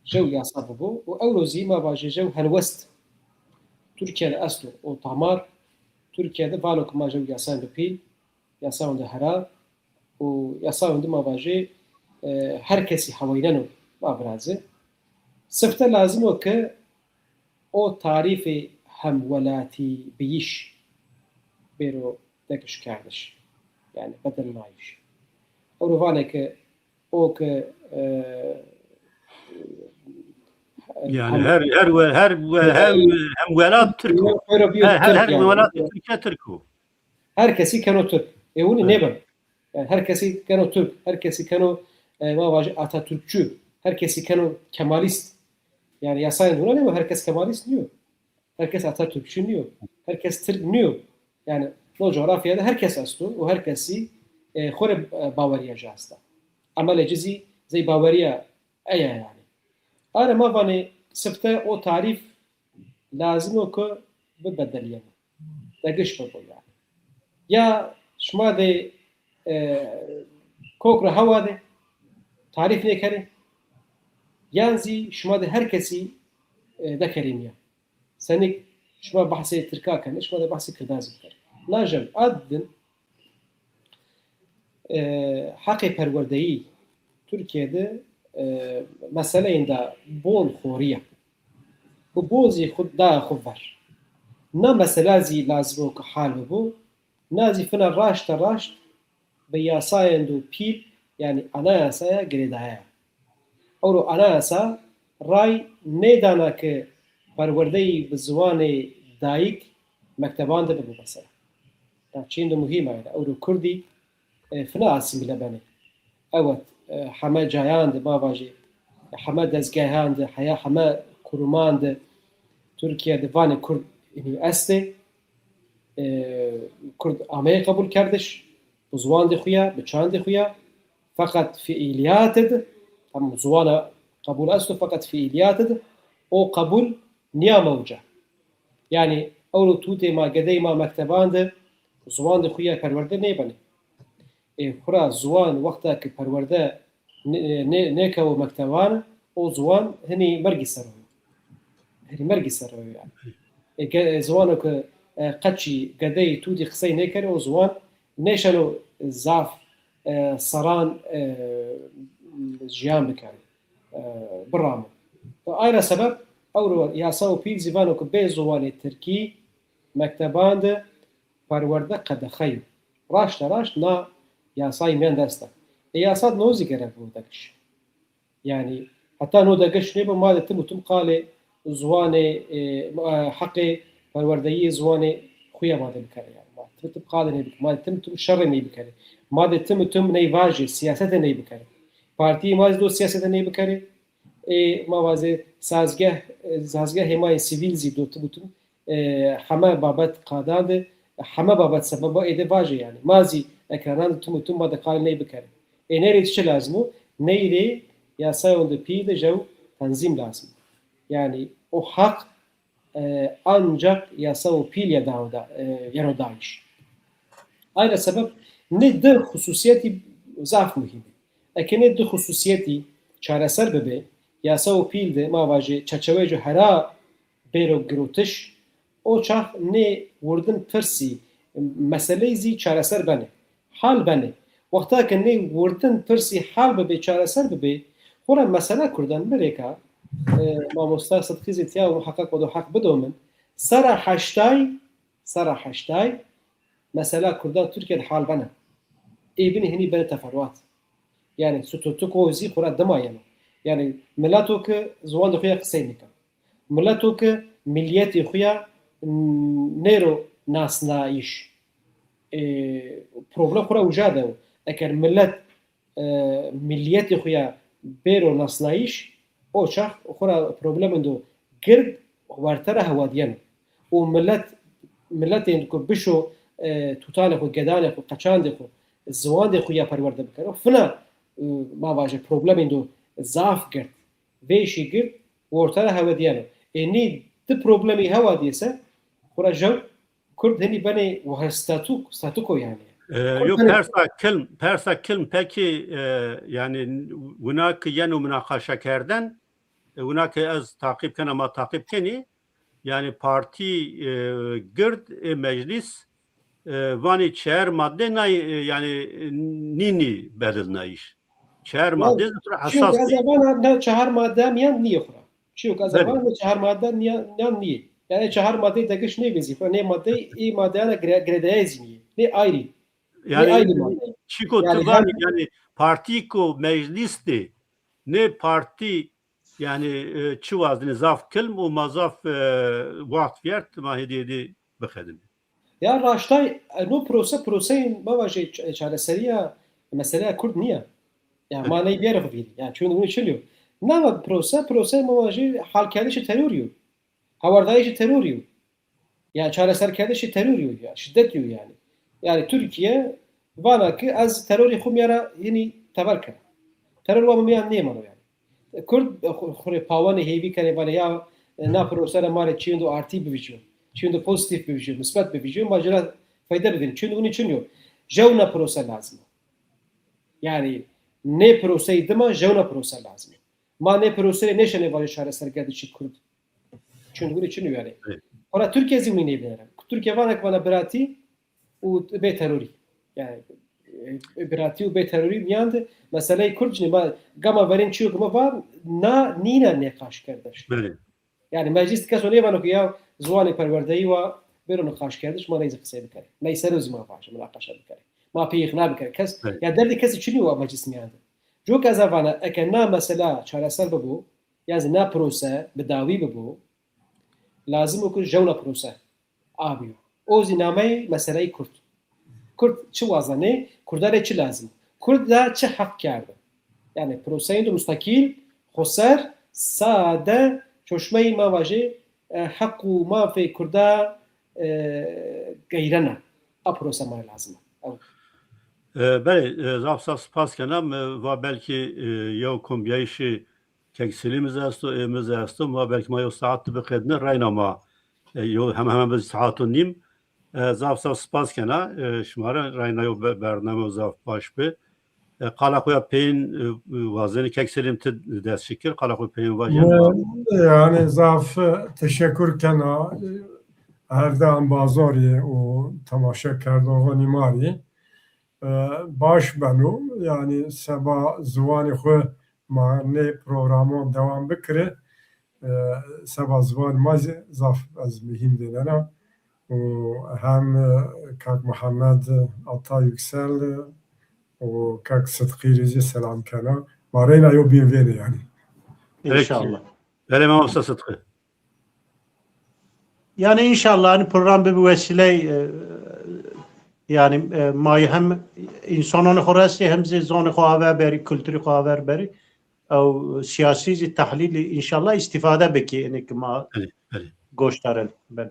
jew yasa bibo û ewro zî ma vajê jew helwest Tirkîye de esto, o tamar Tirkîye de vano ke ma jew yasayan de pîl, yasayan de hera û yasayan de ma vajê, e, her kesî heweyneno ma virazê. Sifte lazim o ke o tarîfê hemwelatîbîyîş bêro dekişkerdiş. Yanî bedilnayîş. Ewro vanê ke o ke, e, Yanî hem her, her we-, her we-, her hemwelat Tirk o. Her, her, her welatê Tirkîye Tirk o. Her kesî keno Tirk. Ê winî nêbeno. Yanî her kesî keno Tirk, her kesî keno, e, ma vajî Atatürkçü, her kesî keno Kemalîst. Yanî yasayên de wina nêbo, her kes Kemalîst nîyo. Her kes Atatürkçü nîyo. Her kes Tirk nîyo. Yanî no coğrafya de her kes esto û her kesî, e, xwu rê, e, bawerîya ci esta. Emelê ci zî zey bawerîya ey a yanî. Are ma vanê sifte o tarîf lazim o ke bibedelîyeno. Degiş bibo yanî. Ya şima de, e, kok ra hewa de tarîf nêkerê, yan zî şima de her kesî, e, dekerê mîyan. Senîk şima behsê Tirka kenê, şima de behsê Kirdan zî bikerê. Lajen a din, e, heqê perwerdeyî Tirkîye de, e, meseleyênda bol xorî ya. Bi bol zî xwu da xwu ver. Na mesela zî lazim o ke hal bibo, na zî fina raşta raşt bi yasayêndo pîl, yanî anayasaya girêdaye ya. Ewro anayasa ray nêdana ke perwerdeyî bi ziwanê dayîk mekteban de bibo mesela. Ya çîyêndo muhîm a yanî. Ewro kurdî, e, fina asîmîle benê. Ewet, e, heme cayan de, ma vajê, heme dezgehan de, heya heme kuruman de, Tirkîye de vanê kurd inî estê. E, kurd ameyê qebulkerdiş, bi ziwandê xwu ya, bi çandê xwu ya. Feqet fiîlîyatê de, tamam, ziwana qebul esto, feqet fiîlîyatê de o qebul nîyame uca. Yanî ewro tutê ma, gedeyê ma mekteban de ziwandê xwu ya perwerde nêbenê. Ê, xwura ziwan wexta ke perwerde nê-, nê-, nêkewo mekteban, o ziwan hinî mergî ser o yo. Hinî mergî ser o yo yanî. Ê, ge-, ê, ziwano ke, e, qeçî, gedeyî, tutî qisey nêkerê, o ziwan nêşeno zaf, e, seran, e, jiyan bikero, e, biramo. Ayra sebeb ewro yasa û pîl zî vano ke bê ziwanê tirkî mekteban de perwerde qedexe yo. Raşta raşt na yasayî mîyan de esta. Ê yasa de no zî gerek bibo degiş. Yanî Heta no degiş nêbo, ma de tim û tim qalê ziwanê, e, e, heqê perwerdeyîyê ziwanê xo ya ma de bikerê. Yanî ma tim tim qalê nê bikerê. Ma de tim tim şerê nê bikerê. Ma de tim û tim ney vajê, sîyasetê ney bikerê. Partîyê ma zî do sîyasetê ney bikerê. Ê, ma vazê sazgeh, e, sazgehê ma yê sivîl zî do tim û tim, e, heme babet qadan de, heme babet sebeba ê de vajê yanî. Ma zî ekranan de tim û tim ma de qalê ney bikerê. Ê ney rê çi lazim o? Ney rê yasayon de pîl de jew tenzîm lazim o. Yanî o heq, e, ancak yasayo pîl ya dawo da, e, yeno dayîş. Ayna sebeb nê di xususîyetî zaf muhîm ê. Eke nê di xususîyetî çareser bibê, yasayo pîl de ma vajê çerçeweyê ci hera bêro girotiş, o çax nê wirdin pirsî, meseleyî zî çareser benê. Hal benê. Wexta ke nê wirdin pirsî hal bibê, çareser bibê, xora mesela kurdan mi rêka, e, mamosta Sidqî zî tîya muheqeq o do heq bido min, sera heştay, sera heştay mesela kurdan Tirkîye de hal bena. Ê binî hinî benê teferuat. Yanî statûko zî xora dima yeno. Yanî mileto ke ziwandê xo ya qisey nîka. Mileto ke milîyetê xo ya, m, nêro nasnayîş. E, problem xora uca de o. Eger milet, e, milîyetê xo ya bêro nasnayîş, o çax xora problemêndo gird werte ra hewadîyeno. Û milet, miletêndo ke bişo, e, tutanê xo, gedanê xo, qeçandê xo, ziwandê xo ya perwerde bikero, fina, e, ma vajê problemêndo zaf gird, vêşî gird orte ra hewadîyeno. Ê nî di problemî hewadîye se, xora jew kurd hinî benê wehe statûk, statûko yanî. E, Kurd yo hinî persa kilm, persa kilm pekî, e, yanî wina ki yeno munaqaşa kerden, e, wina ki ez taqîb kena, ma taqîb kenî, yanî partî, e, gird, e, meclîs, e, vanî çar madde nay, e, yanî, e, nînî bedilnayîş. Çar madde zî xura çîyo ke esas ez ê. Vana ne çahar madde mîyan nîyê xura. Çîyo ke ez vana ne çahar madde mîyan nîyê. Yanî çahar madde degiş nêbê zî. Xura nê madde, ê maddeyana gire-, girêdayê zî nîyê. Nê ayrî. Nê ayrî madde. Yanî çîko tu vanî, yanî partîko meclîs de nê partî yanî, e, çi wazenê zaf kilm û ma zaf, e, waxt vîyert ma hêdî hêdî biqedinê. Ya raştay, e, no prose, proseyên ma vajê ç-, çareserîya meseleya kurd nîya. Ya ma ney bîyerê xo vîrî. Ya çûn winî çin yo. Nama prose, prose ma vajê halkerdişê terorî yo. Hewardayîşê terorî yo. Ya çareserkerdişê terorî yo ya, şîdet yo yanî. Yanî Tirkîye vana ki ez terorî xo mîya ra hinî teber kena. Teror wa mi mîyan nêmano yanî. Kurd, e, xu-, xwu rê pawenê hêvî kenê, vanê ya, e, na prose ra ma rê çîyêndo artî bivîjîyo, çîyêndo pozîtîf bivîjîyo, misbet bivîjîyo, ma ci ra feyde bivînî. Çîyêndo winî çin yo. Jewna prose lazim o. Yanî nê proseyî dima jewna prose lazim o. Ma nê prose rê nêşenê vajê çareserkerdişê kurd. Çîyêndo winî çin yo yanî. Evet. Xora Tirkîye zî winî nêvînena. Tirkîye vana ki vana biratî û bê terorî. Yanî, e, biratî û bê terorî mîyan de meseleyê kurd cinî ma gama verên çîyo ki ma va na nîna nêqaşkerdiş. Belê. Yanî meclîs de keso nêvano ki ya ziwanê perwerdeyî wa bêro nîqaşkerdiş, ma ney zî qisey bikerê. Ney ser o zî ma vajê, munaqeşe bikerê. Ma pê îqna bikerê. Kes, belê, ya derdê kesî çinî yo a meclîs mîyan de. Coka ez a vana eke na mesela çareser bibo, yan zî na prose bi dawî bibo, lazim o ki jewna prose abîyo. O zî nameyê meseleyê kurd. Kurd çi wazenê? Kurda rê çi lazim? Kurd ra çi heq kerdo? Yanî proseyêndo mustekîl, xoser, sade, çoşmeyî ma vajê, e, heq û mafê kurda, e, geyrena. A prose ma rê lazim a. Ew. E, belê, e, zaf zaf spas kena. Mi va belkî, e, yew kombîyayîşî Kek Selîm zî esto, ê mi zî esto. Ma belkî ma yew saet di biqedinê, reyna ma, e, yew heme heme bi saet û nîm. E, zaf zaf spas kena, e, şima ra, reyna yew be-, bername zaf baş bi. E, qala xo ya peyên, e, wazenî Kek Selîm ti dest şikir, qala xo peyên vajî. E, yanî zaf teşekur kena, e, hevde embazorî û temaşekerdoxonî ma rî. E, baş beno. Yanî seba ziwanê xwu ma nê programon dewam bikirê. E, seba ziwanê ma zî zaf ez muhîm vênena. Û hem, e, kak Muhammed Ata Yüksel, e, û kak Sidqî rê zî selam kena. Ma reyna yew bîn vênê yanî. Înşallah. Belê, mamosta Sıtkı. Yanî înşallah, hanî program bibi wesîley, e, yanî, e, ma hem însananê xo restê hem zî zonê xo aver berî, kulturî xo aver berî. Ew sîyasî zî tehlîlî înşallah îstîfade bikî, enê ki ma goşdarên. Belê.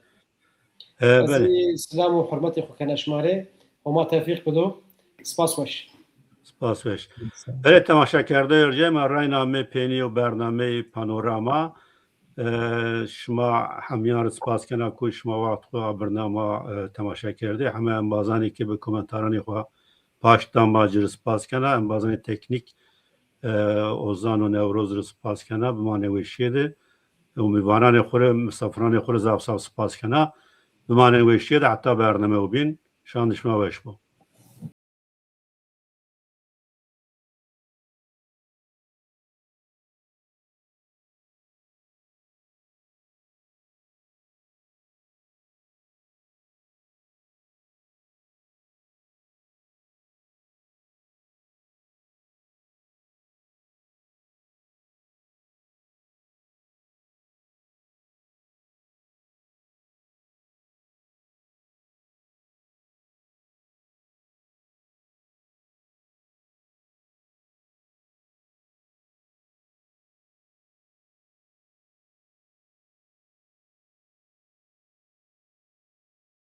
E, belê. Ez zî silam û hurmetê xo kena şima rê. Homa tewfîq bido. Spas weş. Spas weş. Belê, temaşekerdeyê ercê, ma reyna amê peynî û bernameyê Panorama. E, şima hemîyan rê spas kena ku şima wext xo abirna ma, e, temaşe kerdê. Heme embazanê ki bi komentaranê xo paşt da ma ci rê spas kena. Embazanê teknîk, e, Ozan û Newroz rê spas kena. Bimanê weşîye de. Û mîvananê xo rê, misafiranê xo rê zaf zaf spas kena. Bimanê weşîye de heta bername o bîn. Şan şima weş bo.